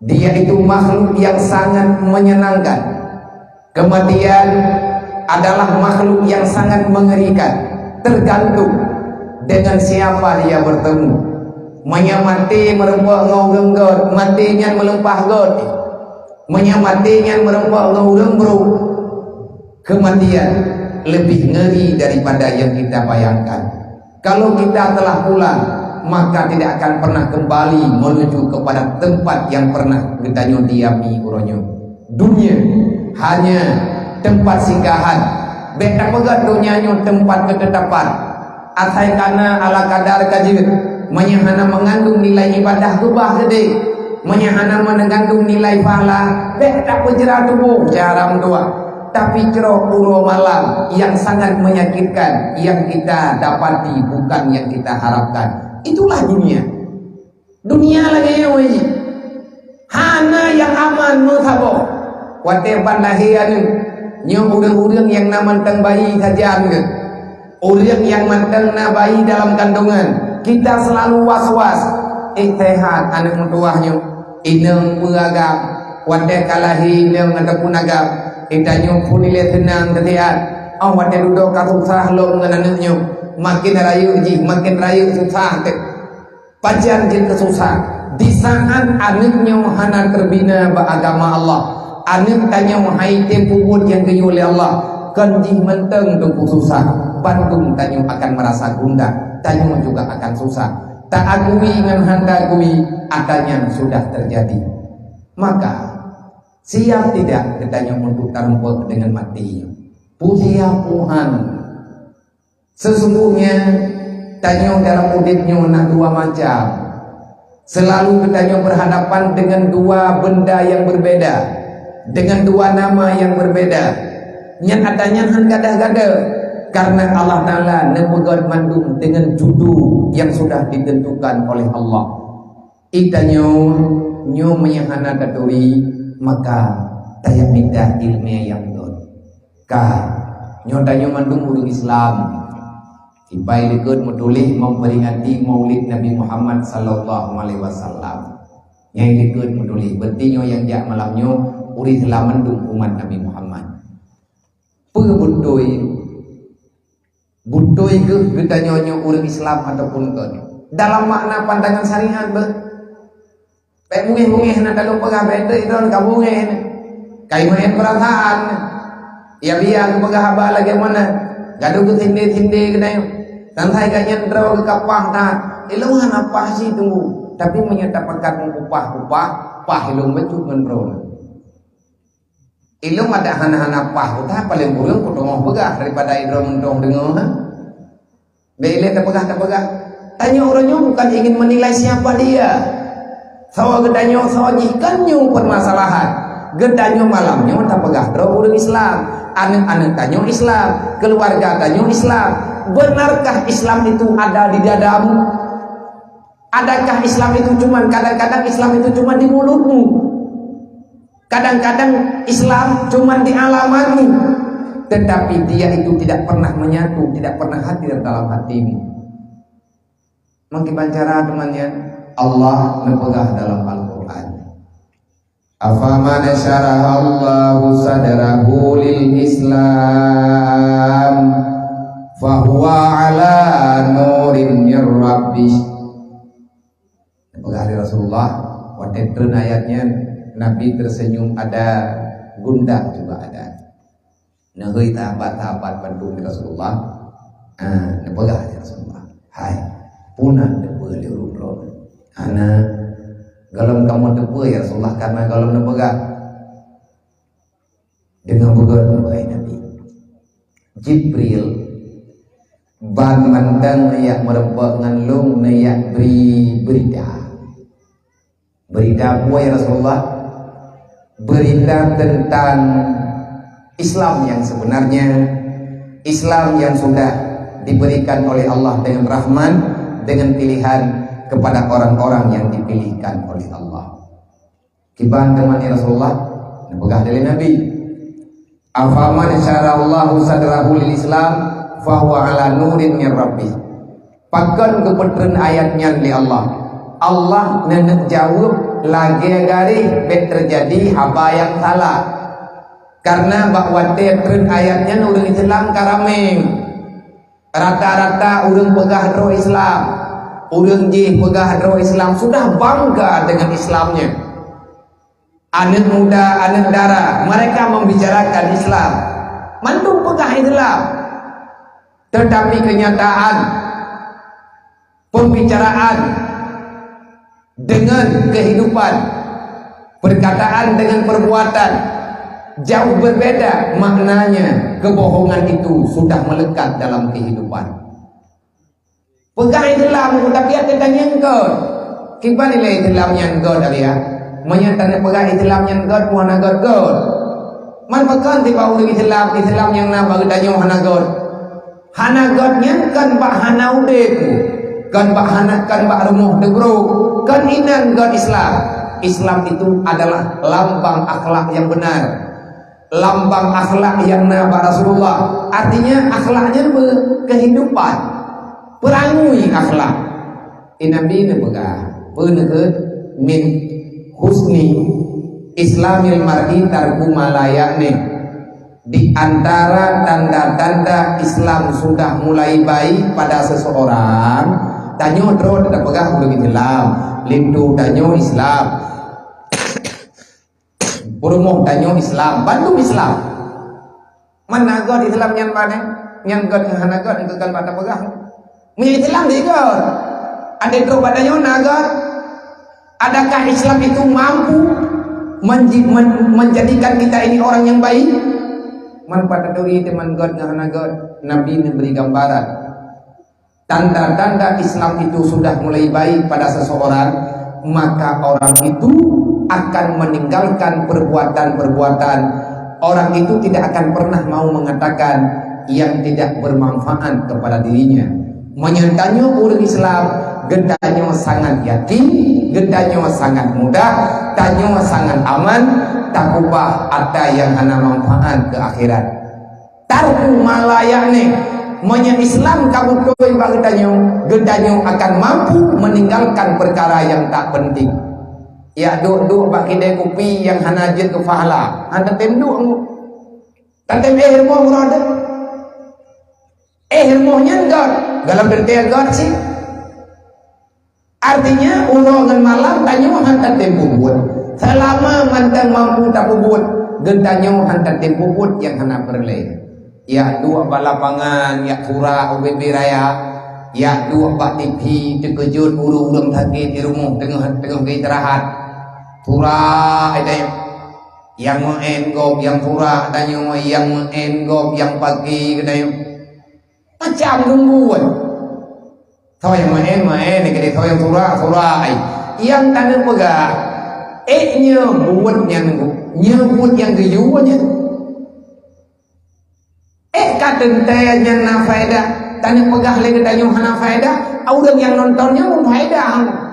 Dia itu makhluk yang sangat menyenangkan. Kematian adalah makhluk yang sangat mengerikan, tergantung dengan siapa dia bertemu. Meunyoe maté meurumpok ngon ureuëng göt, maté nyan meulumpah göt. Meunyoe maté nyan meureumpok ngon ureuëng brok, kematian lebih ngeri daripada yang kita bayangkan. Kalau kita telah pulang, maka tidak akan pernah kembali menuju kepada tempat yang pernah geutanyoe diami uroe nyoe. Dunia hanya tempat singgahan. Bék tapeugah donya nyoe tempat keutetapan. Asai kana ala kadar ka jeuet, meunyoe hana meungandung nilai ibadah keubah geude, meunyoe hana meungandung nilai pahala, bék tapeujra tuboh cara meutuah. Tapi croh uroe malam yang sangat menyakitkan yang kita dapati bukan yang kita harapkan. Itulah dunia. Dunia lagée nyoe jih. Hana nyang aman meusaboh. Watée ban lahé aneuëk, nyoe ureuëng-ureuëng nyang na mantong bayi sajan geuh. Ureuëng nyang mantong na bayi dalam kandungan, kita selalu was-was. Eh, sehat aneuëk meutuwah nyoe, inong peue agam. Watée ka lahé inong ataupun agam, eh, tanyoe pun ilée seunang teusiat. Oh, watée dudoe ka susah lom ngon aneuëk nyoe, makin rayeuk jih, makin rayeuk susah teuh. Pajan jeuet keu susah, di saat aneuëk nyoe hana teubina bak agama Allah, aneuëk tanyoe hai tem peubuet nyang geuyue lé Allah, kon jih mantong teupeu susah, bandum tanyoe akan merasa gundah, tanyoe juga akan susah. Taakui ngon hana taakui, ata nyan sudah terjadi. Maka, siap tidak geutanyoe untuk tarumpok dengan mati? Pujian Tuhan. Sesungguhnya, tanyoe dalam udeb nyoe na dua macam. Selalu geutanyoe berhadapan dengan dua benda yang berbeda, dengan dua nama yang berbeda. Nyan ata nyan han gadoh-gadoh, karena Allah Taala neupeugét mandum dengan judul yang sudah ditentukan oleh Allah. Geutanyoe nyoe meunyoe hana taturi, maka tajak mita iéleumé nyang dot. Ka, nyoe tanyoe mandum ureuëng Islam. Ibai likot meutuléh memperingati Maulid Nabi Muhammad sallallahu alaihi wasallam. Nyang likot meutuléh, berarti nyoe nyang jak malam nyoe ureuëng Islam mandum umat Nabi Muhammad. Peue beutôi? Beutôi geuh geutanyoe nyoe ureuëng Islam ataupun kon? Dalam makna pandangan syariat beuh. Bék bungéh-bungéh na taleueng peugah bék teuh droe ka bungéh. Kai meu'en peurasaan. Ya biya geupeugah haba lagée meunan. Gadoh geusinde-sinde keunoe. Sangkai ka nyan droe geukapah that. Ilong hana pah si tunggu. Tapi meunyoe tapakat meuupah-upah, pah ilong bacut ngon droe. Ilong adak hana-hana pah kuta paleng bureueng kuteungoh peugah daripada idroe meuntong deungoe, ha? Bék ilée tapeugah-tapeugah. Tanyoe uroe nyoe bukan ingin menilai siapa dia. Sawa geutanyoe, sawa jih kan nyoe permasalahan. Geutanyoe malam nyoe tapeugah droe ureuëng Islam. Aneuëk-aneuëk tanyoe Islam. Keluarga tanyoe Islam. Benarkah Islam itu ada di dadamu? Adakah Islam itu cuman kadang-kadang Islam itu cuma di mulutmu? Kadang-kadang Islam cuma di alamatmu, tetapi dia itu tidak pernah menyatu, tidak pernah hadir dalam hatimu. Meukiban cara teumanya, Allah neupeugah dalam Al-Quran, "Afaman syarahallahu sadrahu lil Islam, fahuwa ala nurin mir rabbih." Peugah lé Rasulullah, watée treun ayat nyan, Nabi tersenyum ada, gundah juga ada. Neuhôi sahabat-sahabat bandum lé Rasulullah. Ah, neupeugah lé Rasulullah, "Hai, peue na neuteupeu lé ureuëng droe?" "Hana." "Gohlom kamoe teupeu, ya Rasulullah, karena gohlom neupeugah." Deungon beugét neupeugah Nabi, "Jibril, ban mantong neujak meureumpok ngon lôn, neujak bri beurita." "Berita apa, ya Rasulullah?" "Berita tentang Islam yang sebenarnya, Islam yang sudah diberikan oleh Allah dengan rahmat, dengan pilihan kepada orang-orang yang dipilihkan oleh Allah." Kiban teuma, ya Rasulullah, neupeugah lé Nabi, "Afaman syarallahu sadrahu lil Islam, fahuwa ala nurin min rabbih." Pakon geupeutreun ayat nyan lé Allah? Allah neuneuk jaweueb lagée garéh bék teujadi haba nyang salah. Karena bak watée treun ayat nyan ureuëng Islam ka ramé. Rata-rata ureuëng peugah droe Islam, ureuëng jih peugah droe Islam sudah bangga dengan Islamnya. Aneuk muda, aneuk dara, mereka membicarakan Islam. Mandum peugah Islam. Tetapi kenyataan pembicaraan dengan kehidupan, perkataan dengan perbuatan jauh berbeda maknanya. Kebohongan itu sudah melekat dalam kehidupan. Peugah Islam, tapi hana tanyong göt. Kiban ilée Islam nyan göt, Alia? Meunyoe taneuk peugah Islam nyan göt, peue hana göt-göt. Man pakon sibak ureuëng Islam, Islam nyang na bak geutanyoe hana göt? Hana göt nyan kon bak hana udeb, kon bak hana, kon bak rumoh teubrok, kon inan göt Islam. Islam itu adalah lambang akhlak yang benar. Lambang akhlak nyang na bak Rasulullah. Artinya, akhlak nyan beu-, kehidupan. Peurangui akhlak. Di Nabi neupeugah, peue neuheut, "Min husni islamil mar'i tarku ma la ya'ni." Di antara tanda-tanda Islam sudah mulai baik pada seseorang, tanyoe droe tapeugah ureuëng Islam, linto tanyoe Islam. Peurumoh tanyoe Islam, bandum Islam. Man na göt Islam nyan bak nyan, nyan göt ngon hana göt, nyan göt bak tapeugah. Meunyoe Islam di göt, adak trok bak tanyoe na göt. Adakah Islam itu mampu menji-, men-, menjadikan kita ini orang yang baik? Man pada turi teuma göt ngon hana göt, Nabi neubri gambaran. Tanda-tanda Islam itu sudah mulai baik pada seseorang, maka orang itu akan meninggalkan perbuatan-perbuatan. Orang itu tidak akan pernah mau mengatakan yang tidak bermanfaat kepada dirinya. Meunyoe tanyoe ureuëng Islam, geutanyoe sangat yakin, geutanyoe sangat mudah, tanyoe sangat aman, takubah atra nyang hana manfaat keu akhirat. Tarku ma la ya'ni, meunyoe Islam ka beutôi bak geutanyoe, geutanyoe akan mampu meninggalkan perkara nyang tak penting. Yak duek-duek bak kidai kupi nyang hana jeuet keu pahala, hana tem duek. Tatem éh rumoh uroe deuh. Éh rumoh nyan göt, goh lom teuntée göt cit. Artinya, uroe ngon malam tanyoe hana tem peubuet. Seulama mantong mampu tapeubuet, geutanyoe hana tem peubuet nyang hana peureulée. Yak duek bak lapangan, yak surak u bit-bit raya, yak duek bak T V teukeujot ureuëng-ureuëng sakét di rumoh teungoh, teungoh geuistirahat. Surak, eh, tanyoe. Nyang meu'én gob, nyang surak tanyoe, nyang meu'én gob, nyang pagi geutanyoe. Macam lôn buet. Soe nyang meu'én, meu'én, nyang keudeh soe nyang surak, surak. Ai, nyang taneuk peugah, ék nyoe buet nyang, nyoe buet nyang geuyue nyan. Ék ka teuntée nyan na faedah, taneuk peugah lé geutanyoe hana faedah, ureuëng nyang nonton nyoe faedah.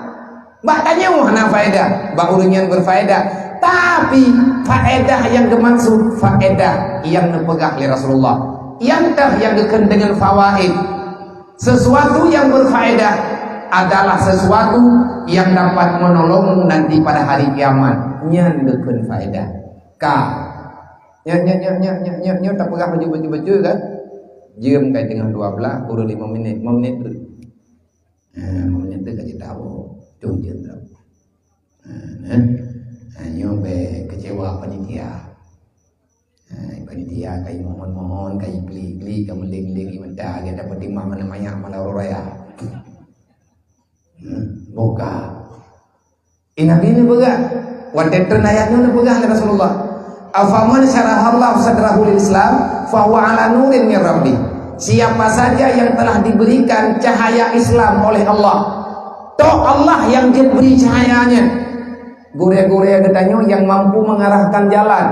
Bak tanyoe hana faedah, bak ureuëng nyan berfaedah. Tapi, faedah nyang geumaksud, faedah nyang neupeugah lé Rasulullah. Nyang teuh nyang geukheun deungon fawaid. Sesuatu yang berfaedah adalah sesuatu yang dapat menolongmu nanti pada hari kiamat. Nyan geukheun faedah. Ka. Nyoe, nyoe, nyoe, nyoe, nyoe, nyoe, nyoe tapeugah baju-baju-baju kan? Jeuem kai teungoh dua belas, kureueng lima minit, lima minit tu. Ha, lima minit tu ka jeuet tawoe. Tu jeuet tawoe. Ha, kan? Ha, nyoe bèk kecewa panitia. Ha, panitia kai mohon-mohon, kai klik-klik, kai meuleng-leng mata, kai dapat timah mana manyak malam raya. Hmm, boh ka. Eh, Nabi neupeugah, watèe treun ayat nyoe neupeugah lé Rasulullah, "Afaman syarahallahu sadrahu lil Islam, fahuwa ala nurin min rabbih." Siapa saja yang telah diberikan cahaya Islam oleh Allah, toh Allah nyang jeuet bri cahaya nyan. Gurèe-gurèe geutanyoe nyang mampu mengarahkan jalan,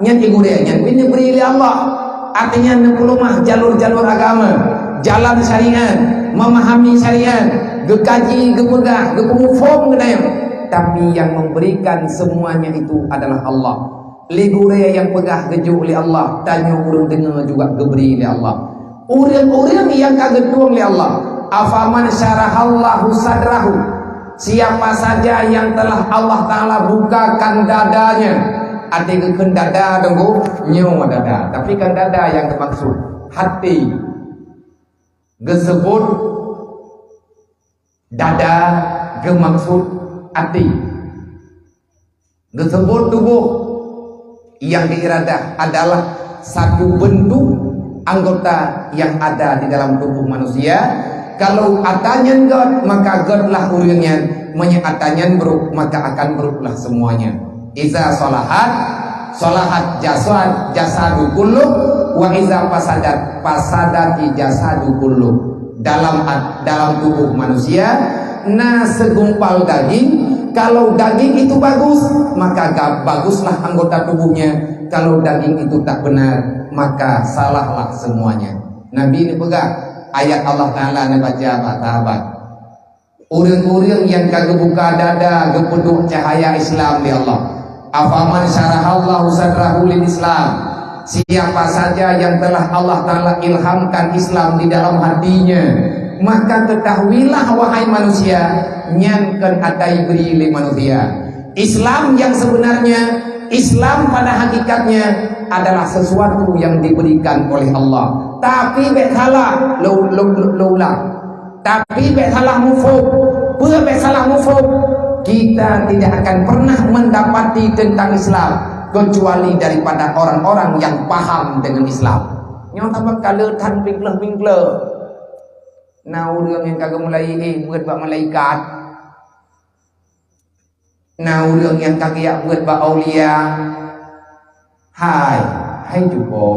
nyan di gurèe nyan pih neubri lé Allah. Artinya, neupeulumah jalur-jalur agama, jalan syariat, memahami syariat, geukaji, geupeugah, geupeumuphom geutanyoe. Tapi yang memberikan semuanya itu adalah Allah. Lé gurèe nyang peugah geujok lé Allah, tanyoe ureueng deungoe juga geubri lé Allah. Ureueng-ureueng nyang ka geutueng lé Allah, "Afaman syarahallahu sadrahu." Siapa saja yang telah Allah Taala bukakan dadanya, até geukheun dada, teungku, nyoe dada. Tapi kan dada nyang geumaksud, hati. Geuseubut dada, geumaksud hati. Geuseubut tuboh nyang diiradah adalah satu bentuk anggota yang ada di dalam tubuh manusia. Kalau ata nyan gét, maka gétlah ureuëng nyan. Meunyoe ata nyan brok, maka akan broklah semuanya. Iza salahat, salahat jasad, jasadu kulluh, wa iza fasadat, fasadati jasadu kulluh. Dalam at-, dalam tubuh manusia na segumpal daging. Kalau daging itu bagus, maka ga-, baguslah anggota tubuhnya. Kalau daging itu tak benar, maka salahlah semuanya. Nabi neupeugah, ayat Allah Taala neubaca bak sahabat. Ureuëng-ureuëng nyang ka geubuka dada geupeuduek cahaya Islam lé Allah. Afaman syarahallahu sadrahu lil Islam. Siapa saja yang telah Allah Taala ilhamkan Islam di dalam hatinya, maka ketahuilah, wahai manusia, nyan kon ata jibri lé manusia. Islam yang sebenarnya, Islam pada hakikatnya adalah sesuatu yang diberikan oleh Allah. Tapi bék salah, leu-, leu-, leu-, leu-, ulang. Tapi bék salah mufhum. Peue bék salah mufhum? Kita tidak akan pernah mendapati tentang Islam kecuali daripada orang-orang yang paham dengan Islam. Nyoe sabab ka le that bingkleue-bingkleue. Na ureuëng nyang ka geumulai éh beuet bak malaikat. Na ureuëng nyang ka geujak beuet bak aulia. Hai, hai cupo,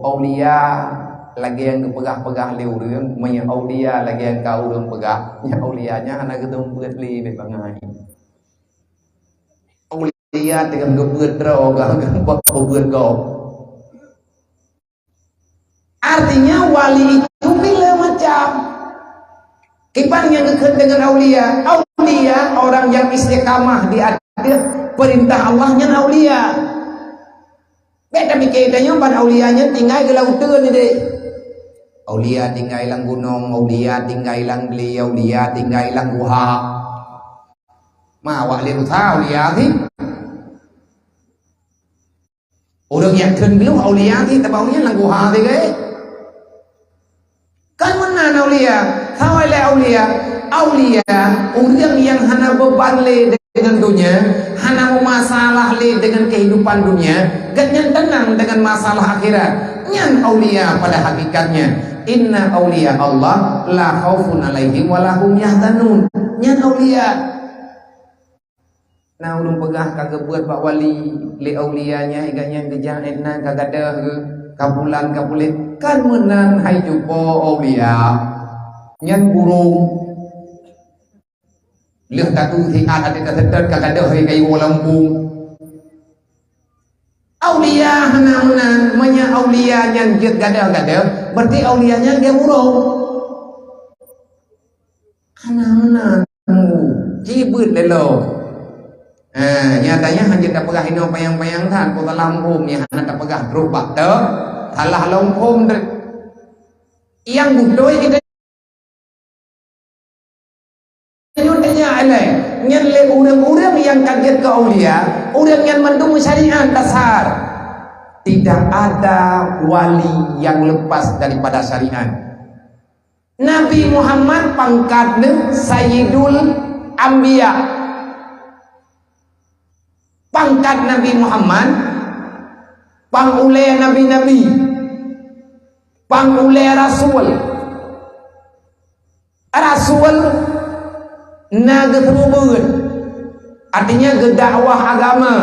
aulia lagée nyang geupeugah-peugah lé ureuëng, meunyoe aulia lagée nyang ka ureuëng peugah, nyan aulia nyan hana geutem beuet lé bék bangai. Aulia teungoh geubeuet droe, gah-, gah-, bak peubeuet gob. Artinya, wali itu bila macam. Kiban nyang geukheun deungon aulia. Aulia, orang yang istiqamah di ateueh peurintah Allah, nyan aulia. Bék tapike tanyoe ban aulia nyan tinggai di lauteuen deh. Aulia tinggai lam gunong, aulia tinggai lam glé, aulia tinggai lam guha. Ma awak lé usaha aulia sih. Ureuëng nyang kheun gleh aulia sih, teuma ureuëng nyang lam guha sih, kan? Kan meunan aulia, sawa lé aulia. Aulia, ureuëng nyang hana beuban lé deungon donya, hana meumasalah lé deungon kehidupan dunia, gobnyan teunang deungon masalah akhirat. Nyan aulia pada hakikatnya. Inna aulia Allah la khaufun alaihim wa la hum yahzanun. Nyan aulia. Na ureuëng peugah ka geubeuet bak wali lé aulia nyan, igat nyan geujak ék nan ka gadôh geuh, ka bulan ka puléh. Kan meunan hai cupo aulia. Nyan burông. Lheueh tatu siat até taseutôt ka gadôh hai kayue lampông. Aulia hana meunan, meunyoe aulia nyan jeuet gadôh-gadôh, berarti aulia nyan gét burông. Hana meunan. Cibeuet lé lom. Ha, nyatanya hana tapeugah inoe panyang-panyang that, peue salah muphom nyang hana tapeugah troh bak teuk, salah lom muphom teuk. Nyang beutôi kita nyoe tanya ilée, nyan lé ureuëng-ureuëng nyang ka jeuet keu aulia, ureuëng nyan mandum syariat dasar. Tidak ada wali yang lepas daripada syariat. Nabi Muhammad pangkat neuh Sayyidul Anbiya. Pangkat Nabi Muhammad, pang ulée nabi-nabi, pang ulée rasul. Rasul na geupeubuet, artinya geudakwah agama.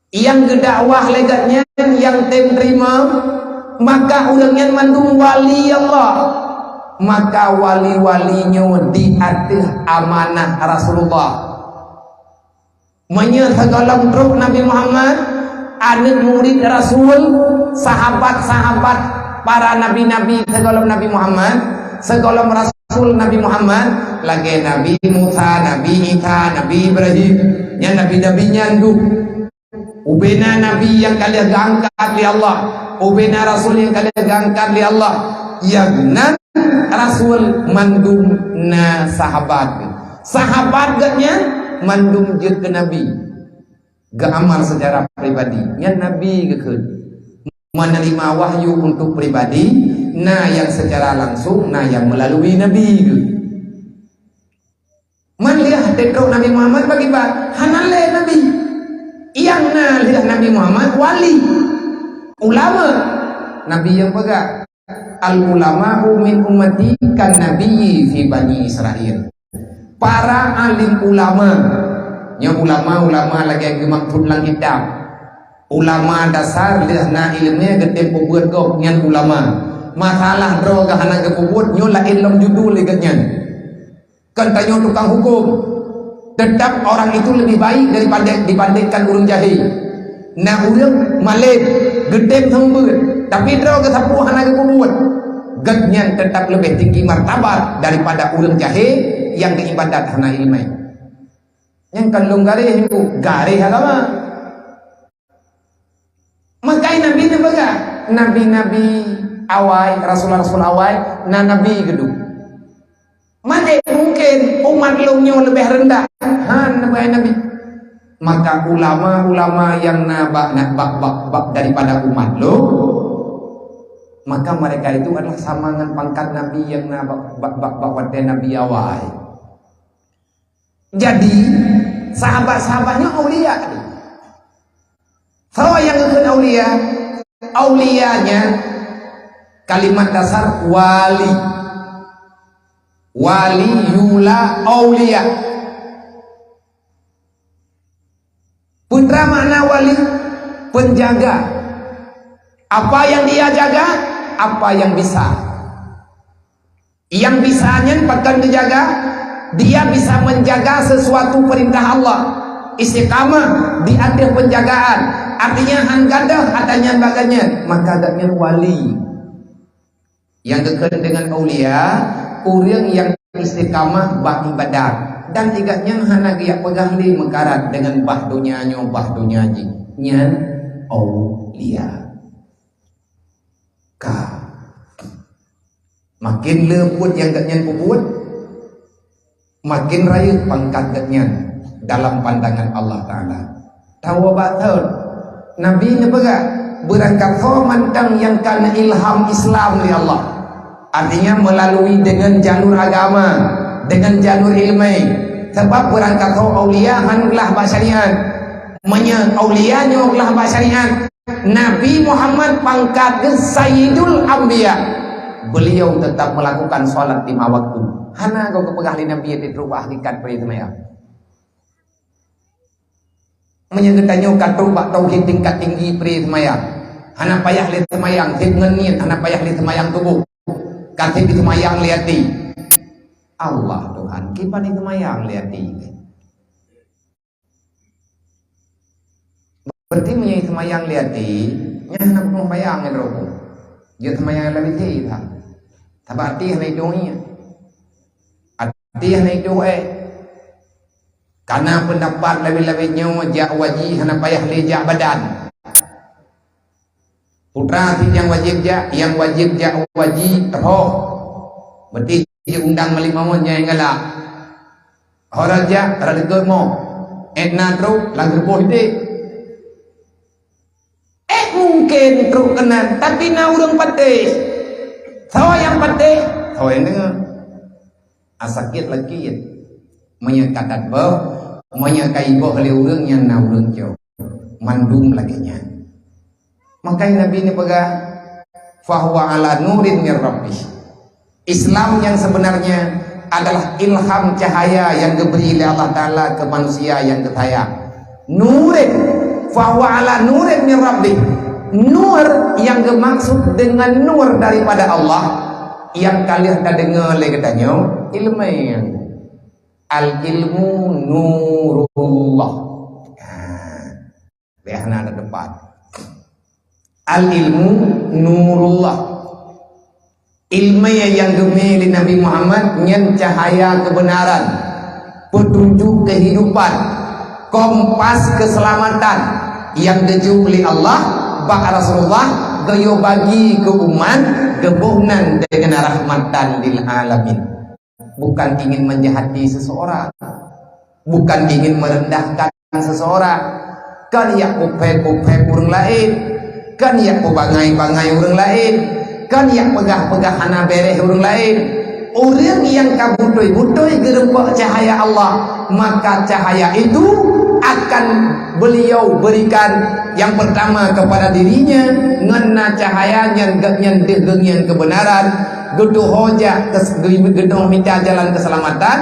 Nyang geudakwah lé gobnyan nyang tem teurimong, maka ureuëng nyan mandum wali Allah. Maka wali-wali nyoe di ateueh amanah Rasulullah. Meunyoe sigohlom trok Nabi Muhammad, aneuëk murit Rasul, sahabat-sahabat para nabi-nabi sigohlom Nabi Muhammad, sigohlom Rasul Nabi Muhammad, lagée Nabi Musa, Nabi Isa, Nabi Ibrahim, nyan nabi-nabi nyan duek. Ubena nabi nyang ka lheueh geuangkat lé Allah, ubena rasul nyang ka lheueh geuangkat lé Allah, nyang nan rasul mandum na sahabat. Sahabat gobnyan mandum jeuet keu nabi. Geuamal secara pribadi, nyan nabi geukheun. Menerima wahyu untuk pribadi, na nyang secara langsung, na nyang melalui nabi geuh. Man lheueh trok Nabi Muhammad bagi ba-, hana lé nabi. Nyang na lheueh Nabi Muhammad wali, ulama. Nabi nyang peugah, "Al ulama'u min ummati kan nabiyyi fi Bani Israil." Para alim ulama, nyoe ulama-ulama lagée geumaksud lam kitab. Ulama dasar lheueh na iéleumé geutem peubuet gob nyan ulama. Masalah droe geuh hana geupeubuet nyoe laén lom judul lé geuh nyan. Kon tanyoe tukang huköm. Tetap orang itu lebih baik daripada dibandingkan ureuëng jahé. Na ureuëng malém, geutem seumeubeuet, tapi droe geuh sapeue hana geupeubuet. Geuh nyan tetap leubeh tinggi martabat daripada ureuëng jahé nyang geuibadat hana iéleumé. Nyang kon lôn garéh nyoe, garéh agama. Makai Nabi neupeugah, nabi-nabi awai, rasul-rasul awai, na nabi geuduek. Maté mungken umat lôn nyoe leubeh reundah, han neupeugah Nabi. Maka ulama-ulama nyang na bak, na bak, bak, bak daripada umat lôn, maka mereka itu adalah sama ngon pangkat nabi nyang na bak, bak, bak, bak watée nabi awai. Jadi, sahabat-sahabat nyoe aulia. Soe nyang geukheun aulia? Aulia nyan kalimat dasar wali. Wali yula aulia. Peue makna wali? Penjaga. Apa yang dia jaga? Apa yang bisa. Nyang bisa nyan pakon geujaga, dia bisa menjaga sesuatu perintah Allah. Istiqamah di ateueh penjagaan, artinya han gadôh ata nyan bak gobnyan, maka gobnyan wali. Nyang geukheun deungon aulia, ureuëng nyang istiqamah bak ibadat, dan gobnyan hana geujak peugah lé meukarat deungon bah donya nyoe, bah donya jih. Nyan aulia. Ka. Makin le buet nyang gobnyan peubuet, makin rayeuk pangkat gobnyan dalam pandangan Allah Taala. Tawoe bak thon, Nabi neupeugah, beurangkat soe mantong nyang ka neuilham Islam lé Allah. Artinya, melalui dengan jalur agama, dengan jalur ilmu. Sebab beurangkat soe aulia han glah bak syariat. Meunyoe aulia nyoe glah bak syariat, Nabi Muhammad pangkat geuh Sayyidul Anbiya. Beliau tetap melakukan salat lima waktu. Hana goe geupeugah lé Nabi di rubah hakikat peue seumayang. Meunyoe geutanyoe ka trok bak tauhid tingkat tinggi peue seumayang, hana payah lé seumayang, seb ngon niet, hana payah lé seumayang tuboh. Ka seb seumayang lé até. Allah Tuhan, kiban seumayang lé até. Berarti meunyoe seumayang lé até, nyan hana peunoh bayang ngon roh. Jeuet seumayang lam até that. Sabab até hana idong ié. Até hana idong éh. Kana peundapat laén-laén nyoe jak wajéb hana payah lé jak badan. Putra cit nyang wajéb jak, nyang wajéb jak wajéb roh. Berarti jiundang malik mawon nyang galak. Hora jak, hora deungon mo. Ék na trok, lam geureuboh idéh. Ék mungken trok keunan, tapi na ureuëng patéh. Soe nyang patéh? Soe nyang deungoe. Ah, sakét lakét. Meunyoe ka that boh, meunyoe ka iboh lé ureuëng nyan na ureuëng cok. Mandum lagée nyan. Makai Nabi neupeugah, "Fahuwa ala nurin mir rabbih." Islam yang sebenarnya adalah ilham cahaya yang diberi oleh Allah Taala ke manusia yang disayang. Nurin, fahuwa ala nurin mir rabbih. Nur yang dimaksud dengan nur daripada Allah, yang ka lheueh tadeungoe lé geutanyoe, ilmu. Al ilmu nurullah. Nah, biasa na depan. Al ilmu nurullah. Ilmu nyang geumé lé Nabi Muhammad nyan cahaya kebenaran, petunjuk kehidupan, kompas keselamatan nyang geujok lé Allah bak Rasulullah geuyue bagi keu umat geuboh nan deungon rahmatan lil alamin. Bukan ingin menjahati seseorang, bukan ingin merendahkan seseorang. Kan yak kuphé-kuphé ureuëng laén, kan yak kubangai-bangai ureuëng laén, kan yak peugah-peugah hana béréh ureuëng laén. Ureuëng nyang ka beutôi-beutôi geureumpok cahaya Allah, maka cahaya itu akan beliau berikan yang pertama kepada dirinya, ngon na cahaya nyan gobnyan deuh geungieng keubeunaran, geutuho jak ke, geutuho mita jalan keuseulamatan,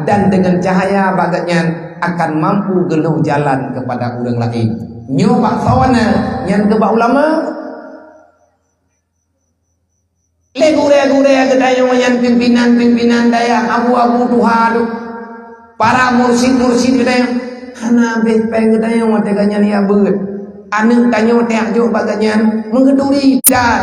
dan deungon cahaya bak gobnyan akan mampu geuloh jalan keupada ureuëng laén. Nyoe bak sawana nyan keu bak ulama. Lé gurée-gurée geutanyoe nyan pimpinan-pimpinan dayah, abu-abu tuha tu, para mursyid-mursyid geutanyoe, hana habéh péng geutanyoe watée gobnyan jak beuet. Aneuëk tanyoe tajak jok bak gobnyan meugeuturi that.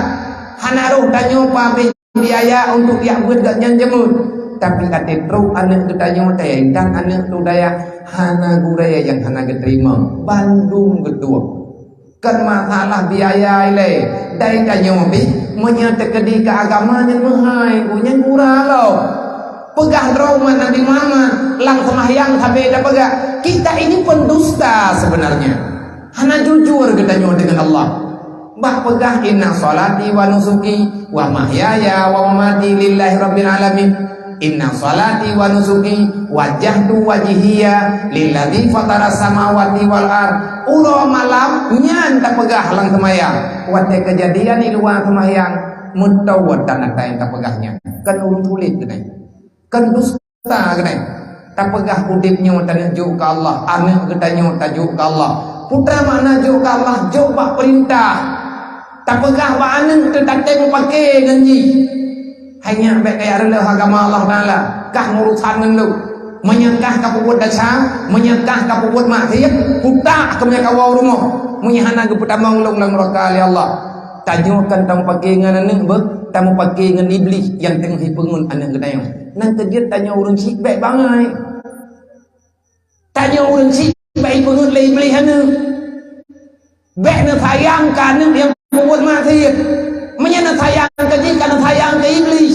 Hana roh tanyoe pabéh biaya untuk jak beuet gobnyan jeumeun. Tapi até trok aneuëk geutanyoe teuintat aneuëk tu dayah, hana gurée nyang hana geuteurimong, bandum geutueng. Kon masalah biaya ilée, dai tanyoe bih, meunyoe teukeudi keu agama nyan meuhai, nyan gura lom. Peugah droe umat Nabi Muhammad, lam seumahyang sabe tapeugah, kita ini pendusta sebenarnya. Hana jujur geutanyoe deungon Allah. Bah peugah, "Inna sholati wa nusuki wa mahyaya wa mamati lillahi rabbil alamin." Inna sholati wa nusuki wajjahtu wajhiya lilladzi fataras samawati wal ard. Uroe malam nyan tapeugah lam seumayang. Watée keujadian di luwa seumayang, meutoe tan atai tapeugah nyan. Kan ureuëng tuléh keunoe. Kan dusta keunoe. Tapeugah udeb nyoe taneuk jok keu Allah, aneuëk geutanyoe tajok keu Allah. Peue makna jok keu Allah, jok bak peurintah. Tapeugah bak aneuëk teutateng pake ngon jih. Hai nyak bék kajak reuloh agama Allah Taala, kah meurusan ngon lôn. Meunyoe kah ka peubuet desya, meunyoe kah ka peubuet maksiet, kutak keumeunyoe kawoe u rumoh. Meunyoe hana geupeutamong lôn lam nuraka lé Allah. Tanyoe kan tameupake ngon aneuëk beuh, tameupake ngon Iblih nyang teungoh jipeungeut aneuëk geutanyoe. Nang keujeuet tanyoe ureuëng syiek bék bangai. Tanyoe ureuëng syiek bék jipeungeut lé Iblih aneuëk. Bék neusayang keu aneuëk nyang peubuet maksiet. Meunyoe neusayang keu jih, ka neusayang keu Iblih.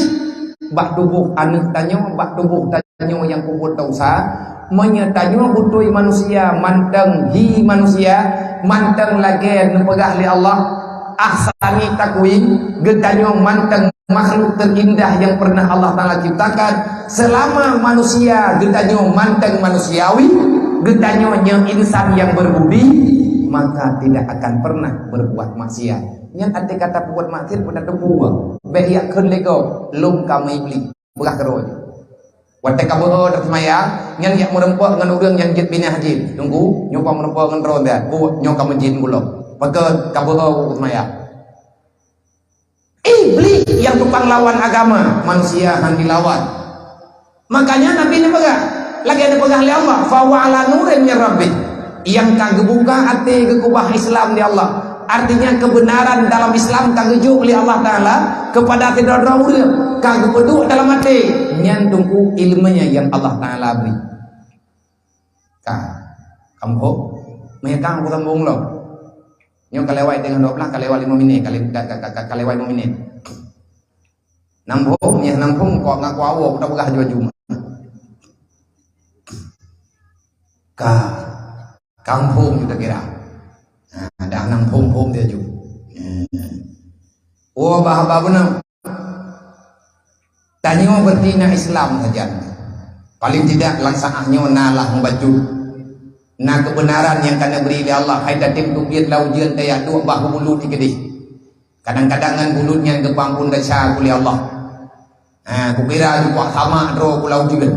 Bak tuboh aneuëk tanyoe, bak tuboh tanyoe nyang peubuet desya, meunyoe tanyoe beutôi manusia, mantong hi manusia, mantong lagée neupeugah lé Allah, ahsani takwim, geutanyoe mantong makhluk teurindah nyang pernah Allah Taala ciptakan. Selama manusia geutanyoe mantong manusiawi, geutanyoe nyoe insan nyang berbudi, maka tidak akan pernah berbuat maksiat. Nyan até kata peubuet maksiet peunan teupeue. Bék jak kheun lé gob, lôn ka meuiblih, peugah keudroe. Watée ka beuo teuseumayang, nyan jak meureumpok ngon ureuëng nyang jeuet binah jih. Teungku, nyoe ka meureumpok ngon droe dah. Bu, nyoe ka meujih gulong. Pakon ka beuo teuseumayang. Iblih nyang tukang lawan agama, manusia han dilawan. Makanya Nabi neupeugah, lagée neupeugah lé Allah, "Fa huwa ala nurin min rabbih." Nyang ka geubuka até geukeubah Islam lé Allah. Artinya kebenaran dalam Islam ka geujok lé Allah Taala kepada sidroe-droe ureuëng, ka geupeuduek dalam até. Nyan teungku iéleumé nyang Allah Taala bri. Ka, kamoe, meunyoe ka, aku sambung lom. Nyoe ka lewat tengah dua belas, ka lewat lima minit, ka le-, ka, ka, ka, ka, ka lewat lima minit. Nambong, nyoe nambong, kok ngaku awak, aku tak peugah aju-aju. Ka, kampung kita kira. Ha, dah nambong-bong dia aju. Hmm. Oh, bah, bah, benar. Tanyoe berarti na Islam saja. Paling tidak lam saát nyoe na lah mubacut. Na kebenaran nyang ka neubri lé Allah, hai tatem teubiet lam ujeuen tajak duek bah bulut di keudeh. Kadang-kadang ngon bulut nyan geupeuampon desya uleh Allah. Ha, kukira jumpa sama droe ku lam ujeuen.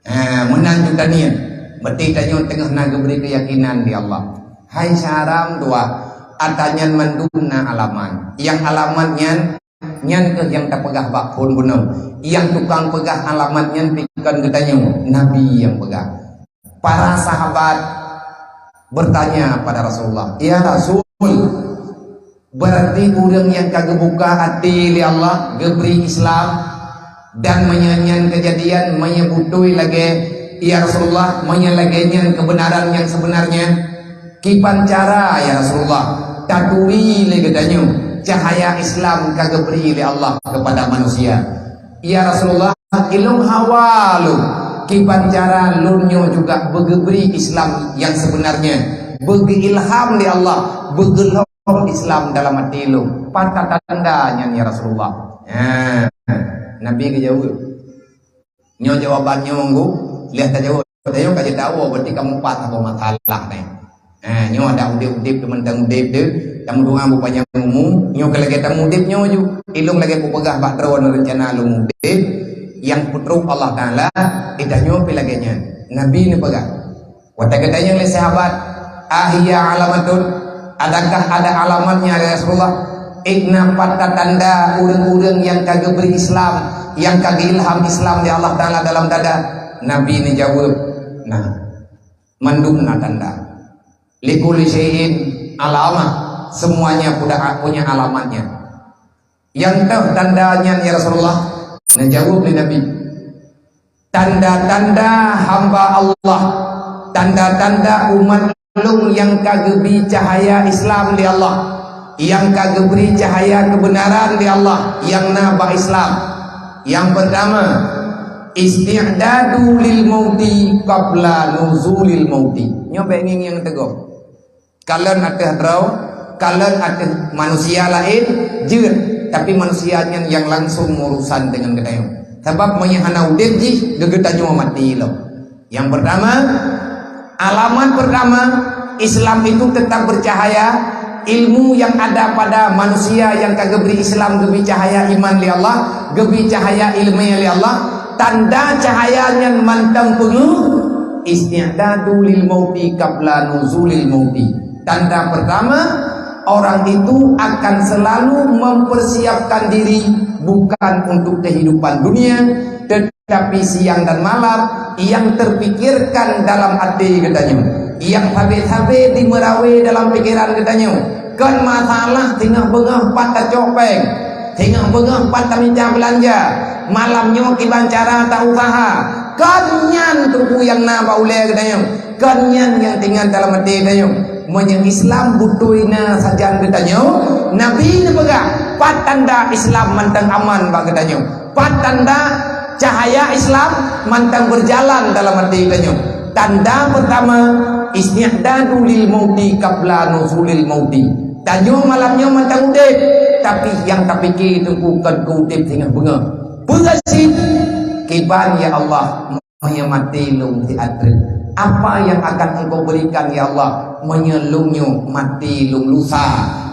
Ha, meunan ju taniet. Berarti tanyoe teungoh na geubri keuyakinan di Allah. Hai syaram dua, ata nyan mandum na alamat. Nyang alamat nyan Nyan kheueh nyang tapeugah bak phon bunoe. Nyang tukang peugah alamat nyan pi kon geutanyoe, Nabi nyang peugah. Para sahabat bertanya pada Rasulullah, "Ya Rasul, berarti ureuëng nyang ka geubuka até lé Allah, geubri Islam, dan meunyoe nyan keujadian, meunyoe beutôi lagée, ya Rasulullah, meunyoe lagée nyan keubeunaran nyang seubeunarnya?" Kiban cara, ya Rasulullah, taturi lé geutanyoe cahya Islam ka geubri lé Allah keupada manusia. Ya Rasulullah, ilôn hawa lôn, kiban cara lôn nyoe juga beugeubri Islam nyang seubeunarnya, beugeuilham lé Allah, beugeulhom Islam dalam até lôn. Pat tanda nyan, ya Rasulullah? Ha, Nabi geujaweueb. Nyoe jawaban nyoe, lheueh tajaweueb. tanyoe ka jeuet dawa, berarti kamoe pat saboh masalah nyan. Ha, nyoe adak udeb-udeb teuh mantong udeb teuh, tameudoa beupanjang umu, nyoe ka lagèe tameuudeb nyoe ju. Ilôn lagèe kupeugah bak droeneuh reuncana lôn udeb, nyang peutrok Allah Taala, eh, tanyoe pih lagèe nyan. Nabi neupeugah, watèe geutanyong lé sahabat, "Ahiya alamatun?" Adakah ada alamatnya, ya Rasulullah? Ikna pat tanda ureueng-ureueng nyang ka geubri Islam, nyang ka geuilham Islam lé Allah Taala dalam dada? Nabi neujaweueb, "Na, mandum na tanda. Likulli syai'in alamah, semuanya puda-, punya alamatnya." "Nyang toh tanda nyan, ya Rasulullah?" Neujaweueb lé Nabi, "Tanda-tanda hamba Allah, tanda-tanda umat lôn nyang ka geubri cahya Islam lé Allah, nyang ka geubri cahya keubeunaran lé Allah, nyang na bak Islam. Nyang peurtama, isti'dadu lil mauti qabla nuzulil mauti." Nyoe bèk ngieng-ngieng teugok. Kalon ateueh droe, kalon ateueh manusia laén, jeuet, tapi manusia nyan nyang langsung meurusan deungon geutanyoe. Sabab meunyo hana udeb jih, geutanyoe maté lom. Nyang peurtama, alamat peurtama, Islam itu tetap bercahaya, ilmu yang ada pada manusia nyang ka geubri Islam, geubri cahaya iman lé Allah, geubri cahaya ileumèe lé Allah, tanda cahaya nyan mantong peungeuh, isti'dadu lil mauti qabla nuzulil mauti. Tanda pertama, orang itu akan selalu mempersiapkan diri bukan untuk kehidupan dunia, tetapi siang dan malam yang terpikirkan dalam até geutanyoe, yang sabe-sabe dimeurawé dalam pikeran geutanyoe. Kon masalah singoh beungoh pat tacok péng, singoh beungoh pat tamita beulanja, malam nyoe kiban cara ta usaha. Kon nyan teungku nyang na bak ulèe geutanyoe. Kon nyan nyang teuingat dalam até tanyoe. Meunyoe Islam beutôi na sajan geutanyoe, Nabi neupeugah, pat tanda Islam mantong aman bak geutanyoe. Pat tanda cahaya Islam mantong berjalan dalam até tanyoe. Tanda pertama, isti'dadu lil mauti qabla nuzulil mauti. Tanyoe malam nyoe mantong udeb, tapi nyang tapike teungku kon keu udeb singoh beungoh. Peue cit? Kiban, "Ya Allah, meunyoe maté lôn siat treuk, apa yang akan Engkau berikan, ya Allah, meunyoe lôn nyoe maté lôn lusa,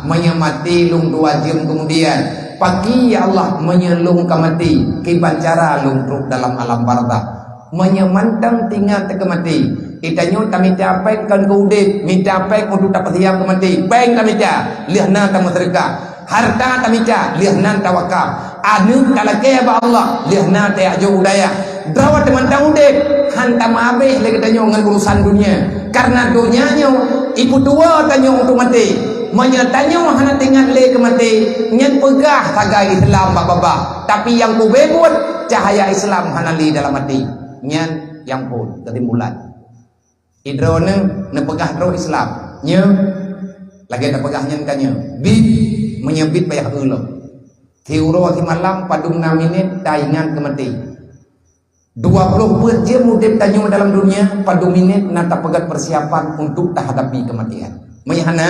meunyoe maté lôn dua jeuem kemudian? Pakri, ya Allah, meunyoe lôn ka maté, kiban cara lôn trok dalam alam barzakh?" Meunyoe mantong teuingat keu maté, geutanyoe tamita péng kon keu udeb, mita péng untuk tapeusiap keu maté, péng tamita, lheueh na tameuseudeukah. Hareuta tamita, lheueh nan tawakaf. Aneuk talakèe bak Allah, lheueh nan tajak jok u dayah. Droe teumantong udeb, han tameuhabéh lé geutanyoe ngon urusan dunia. Kareuna donya nyoe ipeutuwoe tanyoe untuk maté. Meunyoe tanyoe hana teuingat lé keu maté, nyan peugah sagai Islam bak babah. Tapi nyang kubeuet, cahya Islam hana lé dalam até. Nyan nyang phôn keusimpulan. Di droeneuh neupeugah droe Islam. Nyoe, lagèe tapeugah nyan ka nyoe. Bit, meunyoe bit payah eu lom. Siuroe simalam padum na minét taingat keu maté. Dua ploh peuet jeuem udeb tanyoe dalam dunia, padum minét na tapeugöt persiapan untuk tahadapi keumatian. Meunyoe hana,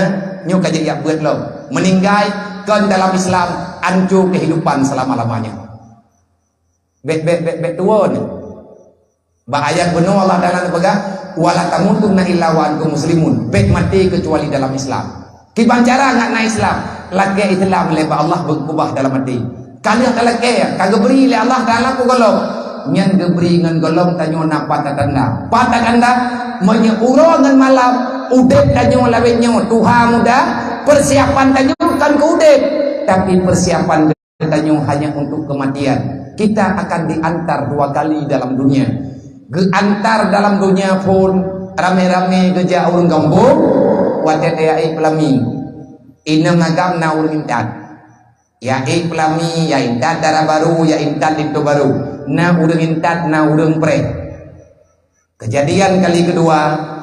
nyoe ka jeuet jak beuet lom. Meuninggai kon dalam Islam, anco keuhidupan selama-lamanya. Bèk, bèk, bèk, bèk tuwo nyoe. Bak ayat bunoe Allah Taala neupeugah, "Wa la tamutunna illa wa antum muslimun." Bèk maté keucuali dalam Islam. Kiban cara ngat na Islam? Lakèe Islam lé bak Allah beukeubah dalam até. Ka lheueh talakèe, ka geubri lé Allah Taala keu gohlom. Nyan geubri ngon gohlom tanyoe na pat tanda. Pat tanda, meunyoe uroe ngon malam, udeb tanyoe lawét nyoe, tuha muda, persiapan tanyoe kon keu udeb, tapi persiapan tanyoe hanya untuk kematian. Kita akan diantar dua kali dalam dunia. Geuantar dalam dunia phôn ramé-ramé geujak ureueng gampông, watèe tajak ék peulami. Inong agam na ureueng intat. Jak ék peulami, jak intat dara barô, jak intat linto barô. Na ureueng intat, na ureueng preh. Keujadian kali keudua,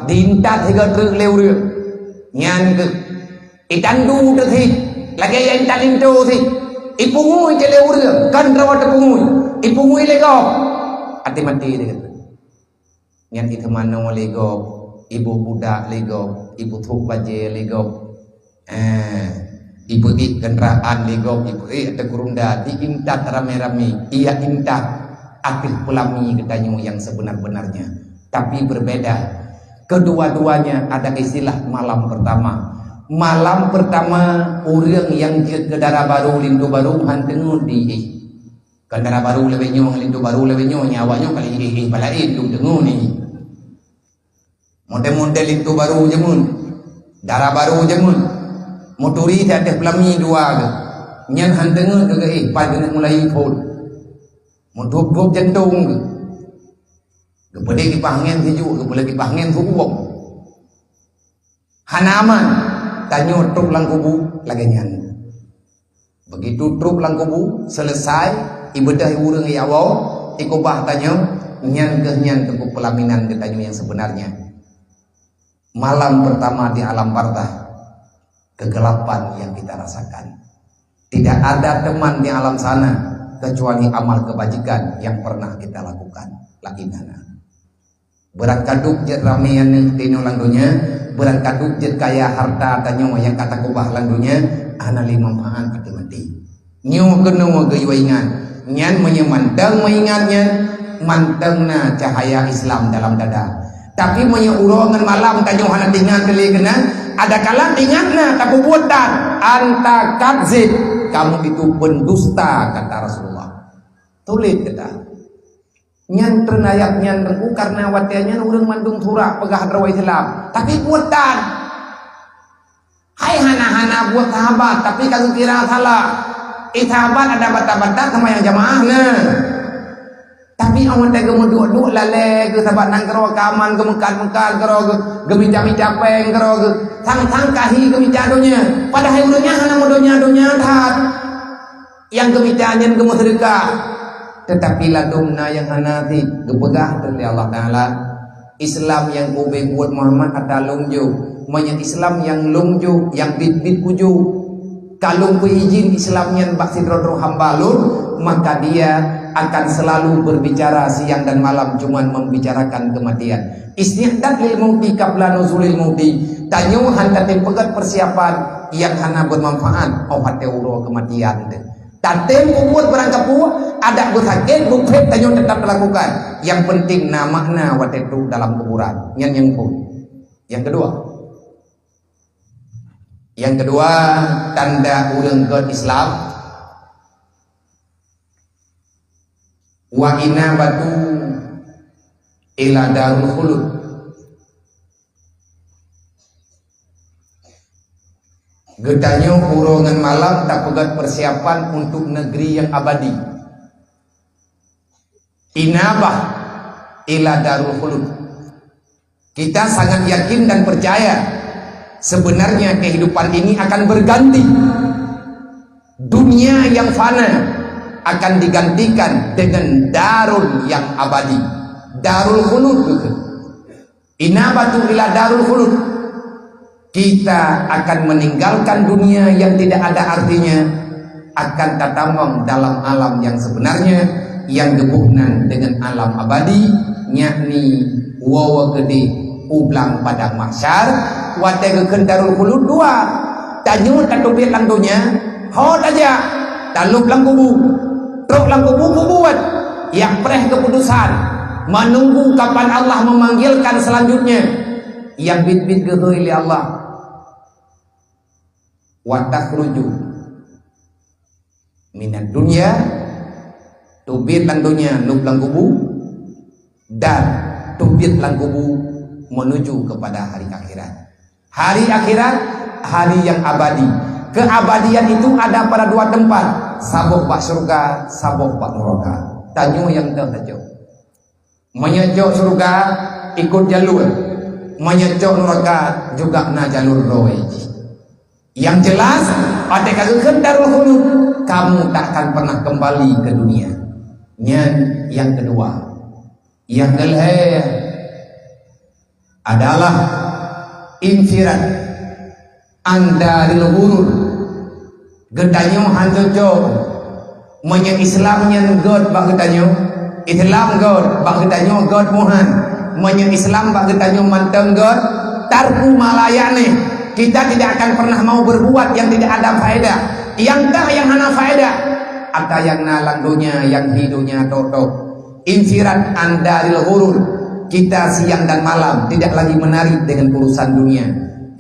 diintat sigoe treuk lé ureueng. Nyan keuh, itandu teuh sit, lagèe nyang intat linto sit. Ipungui cit lé ureueng, kon droe teupungui. Ipungui lé gob. Até maté lé. Nyan iteumanoe lé gob, iboh budak lé gob, iboh trok bajèe lé gob. Eh, ipeuék keundaraan lé gob, ipeuék ateueh kurunda, diintat ramé-ramé, ijak intat ateueh peulami geutanyoe nyang sebenar-benarnya. Tapi berbeda. Kedua-duanya ada istilah malam pertama. Malam pertama, ureuëng nyang jeuet keu dara barô, linto barô, han teungeut di-éh. Kan dara barô leubeh nyoe, linto barô leubeh nyoe, nyan awak nyoe ka lheueh éh-éh bak laén, dum teungeut ni. Model-model linto barô jameun, dara barô jameun. Meuturi di ateueh peulami dua geuh. Nyan han teungeut geuh éh, pat geuneuk mulai phon. Meuduek-duek jantong geuh. Geupeudeh kipah angén sijuek, geupeuleueh kipah angén siuem. Hana aman, tanyoe trok lam kubu lagée nyan. Begitu trok lam kubu, selesai, ibeudôh ureuëng ya Allah, ikubah tanyoe, nyan keuh nyan teungku peulaminan geutanyoe nyang sebenarnya. Malam pertama di alam barzakh, kegelapan yang kita rasakan. Tidak ada teman di alam sana kecuali amal kebajikan yang pernah kita lakukan. La ilaha. Beurangkaduek jeuet ramé aneuk tinoe lam donya, beurangkaduek jeuet kaya harta tanyoe nyang ka takubah lam donya, hana lé manfaat até maté. Nyoe keunoe geuyue ingat, nyan meunyoe mantong meuingat nyan, mantong na cahaya Islam dalam dada. Tapi meunyoe uroe ngon malam tanyoe hana teuingat lé keunan, adakala teuingat na tapeubuet that, anta kadzib, kamu itu pendusta, kata Rasulullah. Tuléh kata. Nyan treun ayat nyan teungku, kareuna watée nyan ureuëng mandum surak peugah droe Islam, tapi buet tan. Hai hana-hana buet sahabat, tapi ka geukira salah. Eh, sahabat ada batat-batat sama nyang jamaah na. Tapi awak watée geumeuduek-duek lalée geuh sahabat nanggroe kaman geumeukat-meukat keudroe geuh, geumita-mita péng keudroe geuh, sang-sang kahi geumita donya. Padahai ureuëng nyan hana meudonya-donya that. Nyang geumita nyan geumeuseudeukah, teutapi ladôm na nyang hana sép geupeugah lé Allah Taala, "Islam nyang ubé buet Muhammad ata lôn jok." Meunyoe Islam nyang lôn jok, nyang biet-biet kujok, ka lôn peuidhin Islam nyan bak sidroe-droe hamba lôn, maka dia akan selalu berbicara siang dan malam cuman membicarakan kematian. Isti'dad lil mauti qabla nuzulil mauti. Tanyoe han tatem peugét persiapan nyang hana bermanfaat óh watée uroe keumatian teuh. Tatem peubuet beurangkapeue, adat beusakét, beupék tanyoe teutap talakukan. Nyang peunteng na makna watée trok dalam kuburan. Nyan nyang phôn. Nyang keudua. Nyang keudua, tanda ureuëng gét Islam. Wa inabatu ila darul khulud. Geutanyoe uroe ngon malam tapeugét persiapan untuk negeri yang abadi. Inabah ila darul khulud. Kita sangat yakin dan percaya sebenarnya kehidupan ini akan berganti. Dunia yang fana akan digantikan dengan darul yang abadi. Darul khulud. Inabatu ila darul khulud. Kita akan meninggalkan dunia yang tidak ada artinya, akan tatamong dalam alam yang sebenarnya, yang geuboh nan dengan alam abadi, yakni woe-woe keudeh u blang padang mahsyar, watée geukheun darul khulud dua. Tanyoe tateubiet lam donya, ho tajak, talôb lam kubu, trok lam kubu peubuet, nyang preh keuputusan, menunggu kapan Allah memanggilkan selanjutnya. Nyang biet-biet geuhôi lé Allah, "Wa takhruju minad dunya," teubiet lam donya lôb lam kubu, dan teubiet lam kubu menuju kepada hari akhirat. Hari akhirat, hari yang abadi. Keabadian itu ada pada dua tempat, saboh bak syurga, saboh bak nuraka. Tanyoe nyang teuh tajok. Meunyoe jok syeuruga, ikot jalur. Meunyoe jok nuraka, juga na jalur droe jih. Yang jelas, watée ka geukheun darul khulud, kamu tak akan pernah kembali ke dunia. Nyan yang kedua. Yang kelhée adalah infirat an daril ghurur. Geutanyoe han cocok. Meunyoe Islam nyan gét bak geutanyoe, Islam gét bak geutanyoe, gét muhan. Meunyoe Islam bak geutanyoe mantong gét, tarku ma la yakni. Kita tidak akan pernah mau berbuat yang tidak ada faedah. Nyang ka nyang hana faedah. Ata nyang na lam donya, nyang hi donya tok-tok. Infirat an daril ghurur. Kita siang dan malam tidak lagi menarik dengan urusan dunia.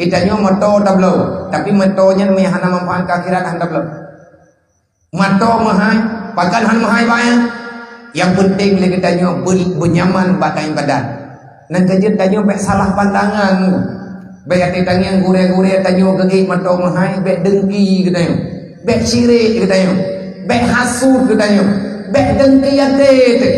Eh, tanyoe moto tabloe, tapi moto nyan meuhana manfaat keu akhirat, hana tabloe. Moto meuhai, pakon hana meuhai bak nyan. Nyang penting lé geutanyoe be-, beunyaman bak ibadat. Nyan keuh jeuet tanyoe bék salah pandangan. Bék até tangieng gurée-gurée tanyoe geuék moto meuhai, bék dengki geutanyoe. Bék syirik geutanyoe. Bék hasut geutanyoe. Bék dengki até teuh.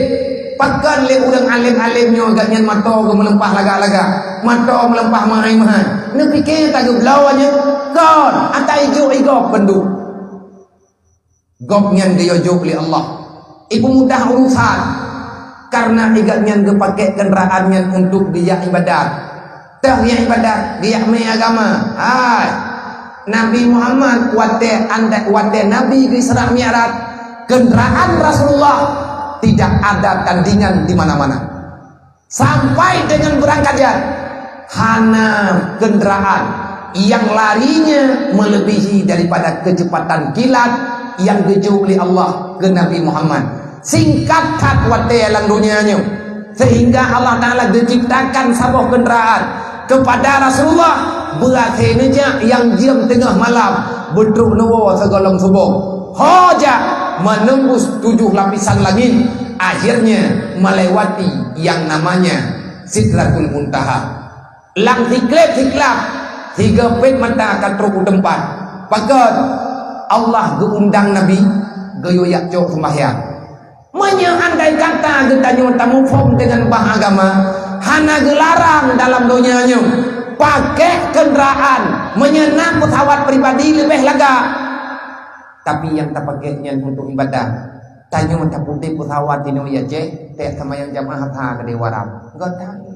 Pakon lé ureuëng além-além nyoe gobnyan moto geumeuleumpah lagak-lagak, moto meuleumpah meuhai-meuhai. Neupike tageubloe nyoe? Kon, ata ijok igob keuduek. Gobnyan geuyue jok lé Allah. Ipeumudah urusan. Karena gobnyan geupakée keundaraan nyan untuk geujak ibadat. Teuh geujak ibadat, geujak mé agama. Hai. Nabi Muhammad watée anda-, watée Nabi geu-Isra Mi'raj, keundaraan Rasulullah tidak ada tandingan di mana-mana. Sampai dengan beurangkat jih, hana keundaraan nyang larinya meulebihi daripada keuceupatan kilat nyang geujok lé Allah keu Nabi Muhammad. Singkat that watée lam donya nyoe, sehingga Allah Taala geuciptakan saboh keundaraan keupada Rasulullah, beuakhé neujak nyang jeuem teungoh malam, beutrok neuwoe sigohlom suboh. Ho jak menembus tujuh lapisan langit, akhirnya melewati yang namanya Sidratul Muntaha. Lam sikleb-siklab, sigeupét mata ka trok u teumpat. Pakon? Allah geuundang Nabi, geuyue jak cok seumbahyang. Meunyoe andai kata geutanyoe tamuphom deungon bah agama, hana geularang dalam donya nyoe, pakée keundaraan, meunyoe na peusawat pribadi leubeh lagak. Tapi nyang tapakée nyan untuk ibadah. Tanyoe tapudeb peusawat inoe i Aceh, teuk seumayang jamaah asa keudeh u Arab. Enggak tahu.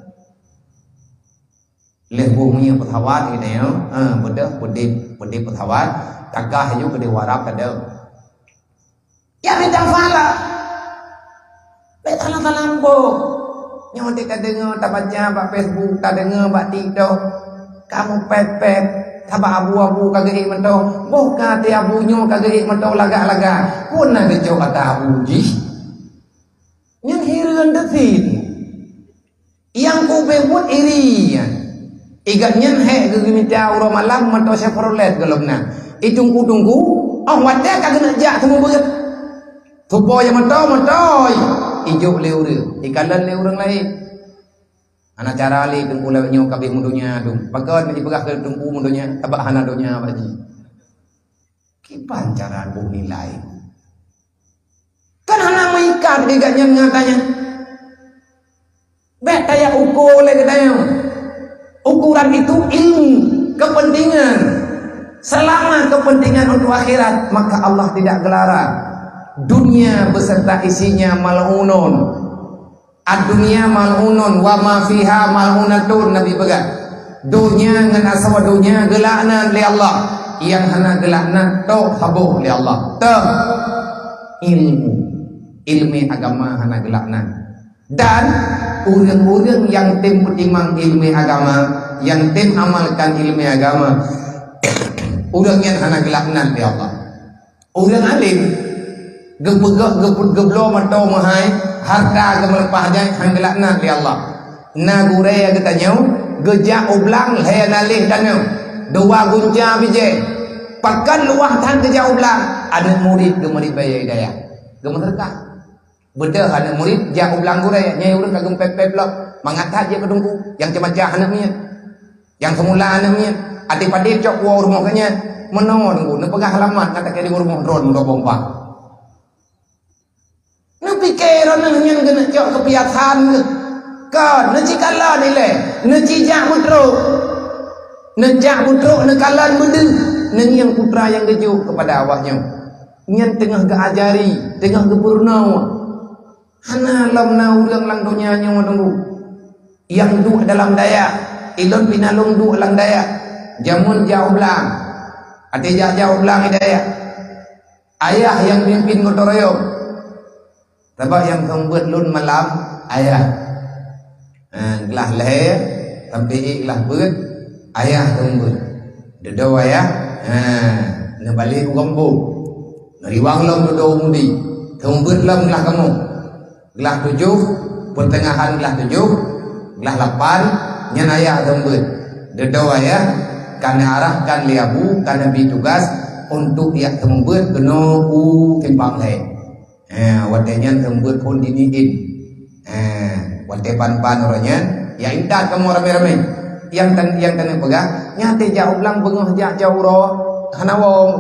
Lheueh boh minyeuk peusawat geutanyoe, ha, beudôh pudeb, pudeb peusawat, tagah laju keudeh u Arab tadong. Ya, bintang salah. Bék salah-salah boh. Nyoe dek tadeungoe, tabaca bak Facebook, tadeungoe bak TikTok. Kamoe pép-pép, sabab abu-abu ka geuék mantong. Boh ka até abu nyoe ka geuék mantong lagak-lagak. Peue na geucok ata abu jih? Nyang hireuen teuh sit. Nyang kubeuet iri nyan. Igat nyan hék geugeumita uroe malam moto Chevrolet gohlom na. Itungku-tungku, oh watée ka geuneuk jak seumeubeuet. Tupo nyang moto, moto ijok lé ureuëng, ikalon lé ureuëng laén. Hana cara lé teungku lawét nyoe ka bék meudonya dum. Pakon ipeugah keu teungku meudonya, sabab hana donya bak jih. Kiban cara boh nilai? Kan hana meuikat igat nyan ngon ata nyan. Bék tajak uko lé geutanyoe. Ukuran itu ilmu, kepentingan. Selama kepentingan untuk akhirat, maka Allah tidak gelarang. Dunia beserta isinya mal'unun. Ad-dunya mal'unun wa ma fiha mal'unatun, Nabi peugah. Donya ngon asoe donya geulaknat lé Allah. Nyang hana geulaknat toh saboh lé Allah. Toh ilmu. Ilmu agama hana geulaknat. Dan ureuëng-ureuëng nyang tem peutimang ilmu agama, nyang tem amalkan ilmu agama, ureuëng nyan hana geulaknat lé Allah. Ureuëng além geupeugah geupeu-, geubloe moto meuhai, harta geumeuleumpah jai, han geulaknat lé Allah. Na gurée geutanyoe geujak u blang lhée naleh tanyoe, dua gunca bijéh. Pakon luwah that geujak u blang, aneuëk murit geumeuribée hidayah, geumeuseudeukah. Beudôh aneuëk murit jak u blang gurée, nyan ureuëng ka geumpép-pép lom, mangat that jeuet keu teungku, nyang ceumacah aneuëk miet. Nyang seumula aneuëk miet, até padé cok woe u rumoh geuh nyan, meunoe teungku, neupeugah seulamat ngat até di rumoh droe muda bompa. Neupike droeneuh nyan geuneuk cok keupiasan geuh. Kon, neucikalon ilée, neucijak beutrok. Neujak beutrok neukalon beudeuh, neungieng putra nyang geujok keupada awaknyoe. Nyan teungoh geuajari, teungoh geupeurunoe. Hana lom na ureuëng lam donya nyoe teungku. Nyang duek dalam dayah, ilôn pih na lôn duek lam dayah. Jameun jak u blang. Até jak-jak u blang i dayah. Ayah nyang mimpin gotong royong. Sabab nyang seumeubeuet lôn malam, ayah. Ha, glah lhée, sampoe ék glah peuet, ayah seumeubeuet. Dudoe ayah, ha, neubalek u gampông. Neuriwang lom dudoe u mudi. Seumeubeuet lom glah kamoe. Glah tujoh, peuteungahan glah tujoh, Glah lapan, nyan ayah seumeubeuet. Dudoe ayah ka neuarahkan lé Abu, ka neubri tugaih untuk jak seumeubeuet keunoe u Simpang Lhèe. Eh, watèe nyan seumeubeuet phôn diniin. Eh, watèe ban-ban uroe nyan, jak intat kamoe ramé-ramé. Nyang tan-, nyang taneuk peugah, nyan watèe jak u blang beungoh jak, jak uroe, hana woe.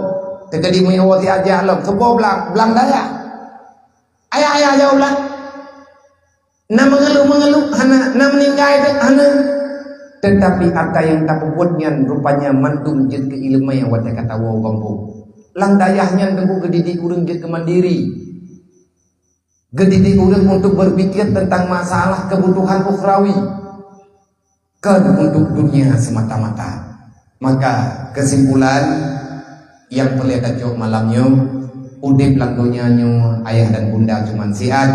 Teukeudi meunyoe woe siat jak lom, seuboh blang, blang dayah. Ayah-ayah jak u blang. Na meungeuluh-meungeuluh hana, na meuninggai teuk hana. Teutapi atra nyang tapeubuet nyan rupanya mandum jeuet keu ileumèe watèe ka tawoe u gampông. Lam dayah nyan teungku geudidik ureueng jeuet keu mandiri. Geudidik ureueng untuk berpikir tentang masalah kebutuhan ukhrawi. Kon untuk dunia semata-mata. Maka, kesimpulan nyang peureulèe tacok malam nyoe, udép lam donya nyoe ayah dan bunda cuman siat.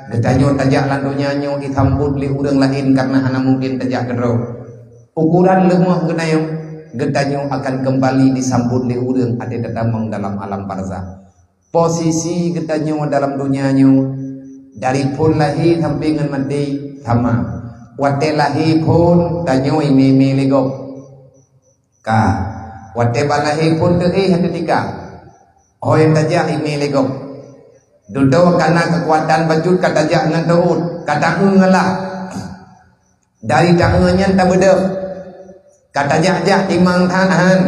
Geutanyoe tajak lam donya nyoe jisambot lé ureueng laén karena hana mungken tajak keudroe. Ukuran leumoh geutanyoe, geutanyoe akan kembali disambot lé ureueng watèe tatamong dalam alam barzakh. Posisi geutanyoe dalam donya nyoe, dari phôn lahé sampai ngon maté sama. Watèe lahé phôn, tanyoe imé-imé lé gob. Ka, watèe ban lahé phôn teuéh teutika. Ho nyang tajak imé lé gob. Dudoe ka na keukuatan bacut ka tajak ngon teuôt, ka taeu ngon lah. Dari taeu nyan tabeudôh, ka tajak-jak timang that han.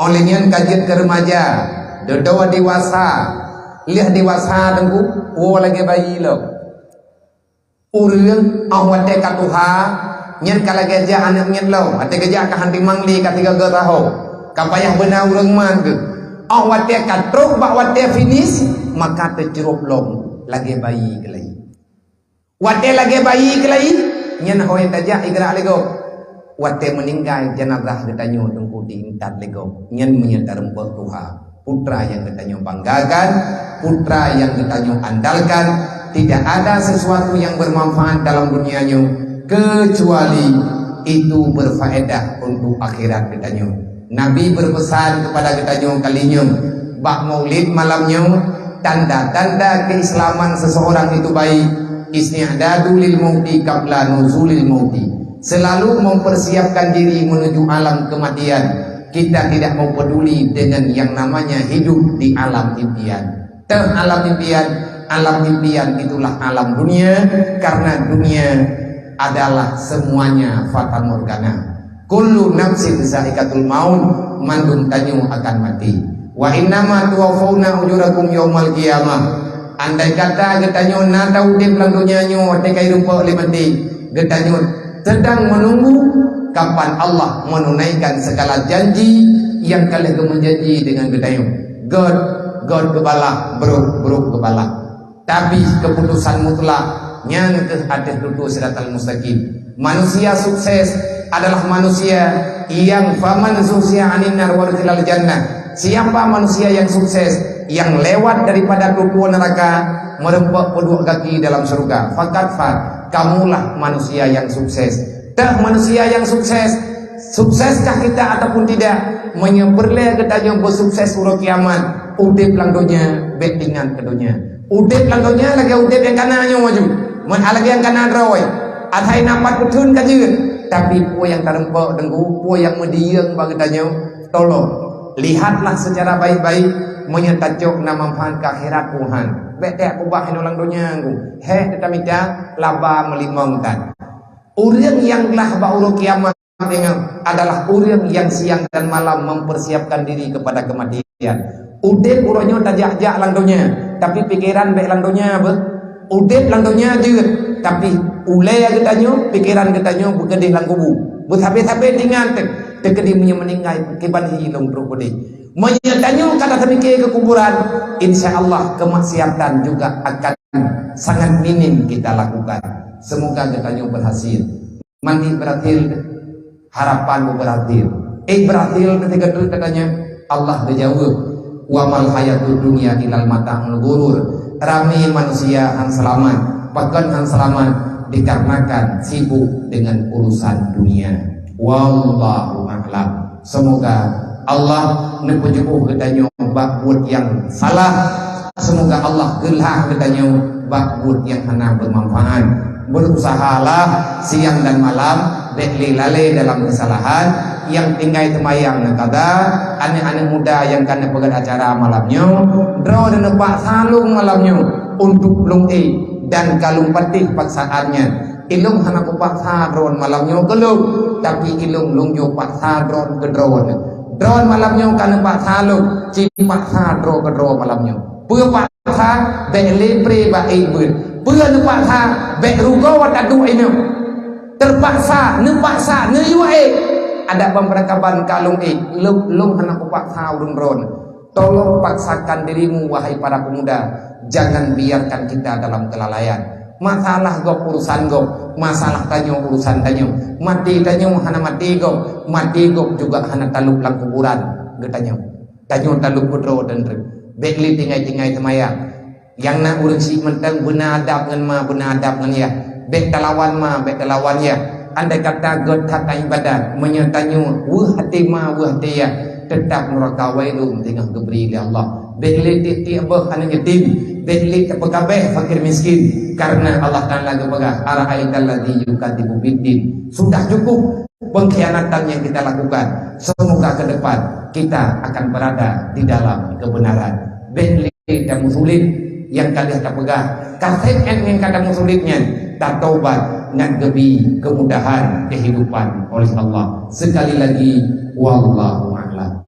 Óh lheueh nyan ka jeuet keu reumaja, dudoe dewasa. Lheueh dewasa teungku, woe lagèe bayi lom. Ureueng óh watèe ka tuha, nyan ka lagèe jak aneuk miet lom. Watèe geujak ka han timang lé ka sigoe-goe taho. Ka payah beuna ureueng ma geuh. Óh watèe ka trôk bak watèe finish, maka teucrôb lom lagèe bayi keulayi. Watèe lagèe bayi keulayi, nyan ho nyang tajak igerak lé gob. Watèe meuninggai, jeunazah geutanyoe teungku diintat lé gob. Nyan meunyoe tareumpok tuha, putra nyang geutanyoe banggakan, putra nyang geutanyoe andalkan. Tidak ada sesuatu yang bermanfaat dalam dunia nyoe kecuali itu berfaedah untuk akhirat geutanyoe. Nabi berpesan kepada geutanyoe kali nyoe, bak Maulid malam nyoe, tanda-tanda keislaman seseorang itu baik, isti'dadu lil mauti qabla nuzulil mauti. Selalu mempersiapkan diri menuju alam kematian. Kita tidak mau peduli dengan yang namanya hidup di alam impian. Teuh alam impian, alam impian itulah alam dunia, karena dunia adalah semuanya fatamorgana. Kullu nafsin zaikatul maut, mandum tanyoe akan maté. Wa innama tuwaffauna ujurakum yaumal qiyamah. Andai kata geutanyoe na taudép lam donya nyoe watèe ka jirumpok lé maté, geutanyoe sedang menunggu kapan Allah menunaikan segala janji yang ka lheueh geumeujanji dengan geutanyoe. Göt, göt geubalah, brôk, brôk geubalah. Tapi keputusan mutlak nyan keuh ateueh tutoe siratal mustaqim. Manusia sukses adalah manusia yang faman zuhziha 'anin nar wa udkhilal jannah. Siapa manusia yang sukses, yang lewat daripada tutoe neraka, meureumpok peuduek gaki dalam syurga, faqad faz, kamulah manusia yang sukses. Teuh manusia yang sukses, sukseskah kita ataupun tidak? Meunyoe peureulèe geutanyoe beusukses uroe kiamat, udép lam donya, bèk ingat keu donya. Udép lam donya lagèe udép nyang ka na nyoe maju. Meunan lagèe nyang ka na droe. Asai na pat peutheun ka jeuet. Tapi peue nyang tareumpok teungku, peue nyang meudiyeueng bak geutanyoe, tolong lihatlah secara baik-baik, meunyoe tacok na manfaat keu akhirat Tuhan. Bèk tajak keubah inoe lam donya teungku. Hék teutamita laba meulimong tan. Ureueng nyang glah bak uroe kiamat adalah ureueng nyang siang dan malam mempersiapkan diri kepada kematian. Udép uroe nyoe tajak-jak lam donya, tapi pikeran bèk lam donya beuh. Udép lam donya jeuet, tapi ulèe geutanyoe, pikeran geutanyoe beukeudeh lam kubu. Beusabe-sabe tingan teuh, teukeudi meunyoe meuninggai, kiban hi lôn trok keudeh. Meunyoe tanyoe ka taseumike keu kuburan, insya Allah kemaksiatan juga akan sangat minim kita lakukan. Semoga geutanyoe berhasil. Mandi berhasil, harapan berhasil. Eh, berhasil ketika tu katanya, Allah geujaweueb, "Wa mal hayatud dunya illa mata'ul ghurur." Ramé manusia han seulamat, pakon han seulamat, dikarenakan sibuk dengan urusan dunia. Wallahu a'lam. Semoga Allah neupeujiôh geutanyoe bak buet nyang salah. Semoga Allah geulah geutanyoe bak buet nyang hana bermanfaat. Berusahalah siang dan malam, bék lé lalé dalam kesalahan. Nyang tinggai teumayang neukada, aneuk-aneuk muda nyang ka neupeugét acara malam nyoe, droeneuh neupaksa lôn malam nyoe untuk lôn ék dan ka lôn patéh paksaan nyan. Ilôn hana kupaksa droeneuh malam nyoe keu lôn, tapi ilôn lôn jok paksa droeneuh keu droeneuh. Droeneuh malam nyoe ka neupaksa lôn, ci paksa droe keu droe malam nyoe. Peue paksa? Bék lé pré bak ék beuet. Peue neupaksa? Bék rugoe taduek inong. Terpaksa, neupaksa, neuyue ék. Adak ban peurangkaban ka lôn ék, lôn, lôn hana kupaksa ureuëng droeneuh. Tolong paksakan dirimu, wahai para pemuda, jangan biarkan kita dalam kelalaian. Masalah gob urusan gob, masalah tanyoe urusan tanyoe. Maté tanyoe hana maté gob, maté gob juga hana talop lam kuburan geutanyoe. Tanyoe talop keudroe dan re. Bék lé tinggai-tinggai seumayang. Nyang na ureuëng syiek mantong beuna adab ngon ma, beuna adab ngon yah. Bék talawan ma, bék talawan yah. Andai kata gét that ibadat, meunyoe tanyoe weueh até ma, weueh até yah, teutap nuraka wailun teungoh geubri lé Allah. Bék lé tieb-tieb boh aneuk yatim, bék lé tapeukabeh fakir miskin, karena Allah Taala geupeugah, "Ara'aital ladzi yukadzibu biddin." Sudah cukup pengkhianatan yang kita lakukan. Semoga ke depan kita akan berada di dalam kebenaran. Bék lé tamusulit nyang ka lheueh tapeugah. Kaseb nyan nyang ka tamusulit nyan, tatobat ngon geubi kemudahan kehidupan oleh Allah. Sekali lagi, wallahu a'lam.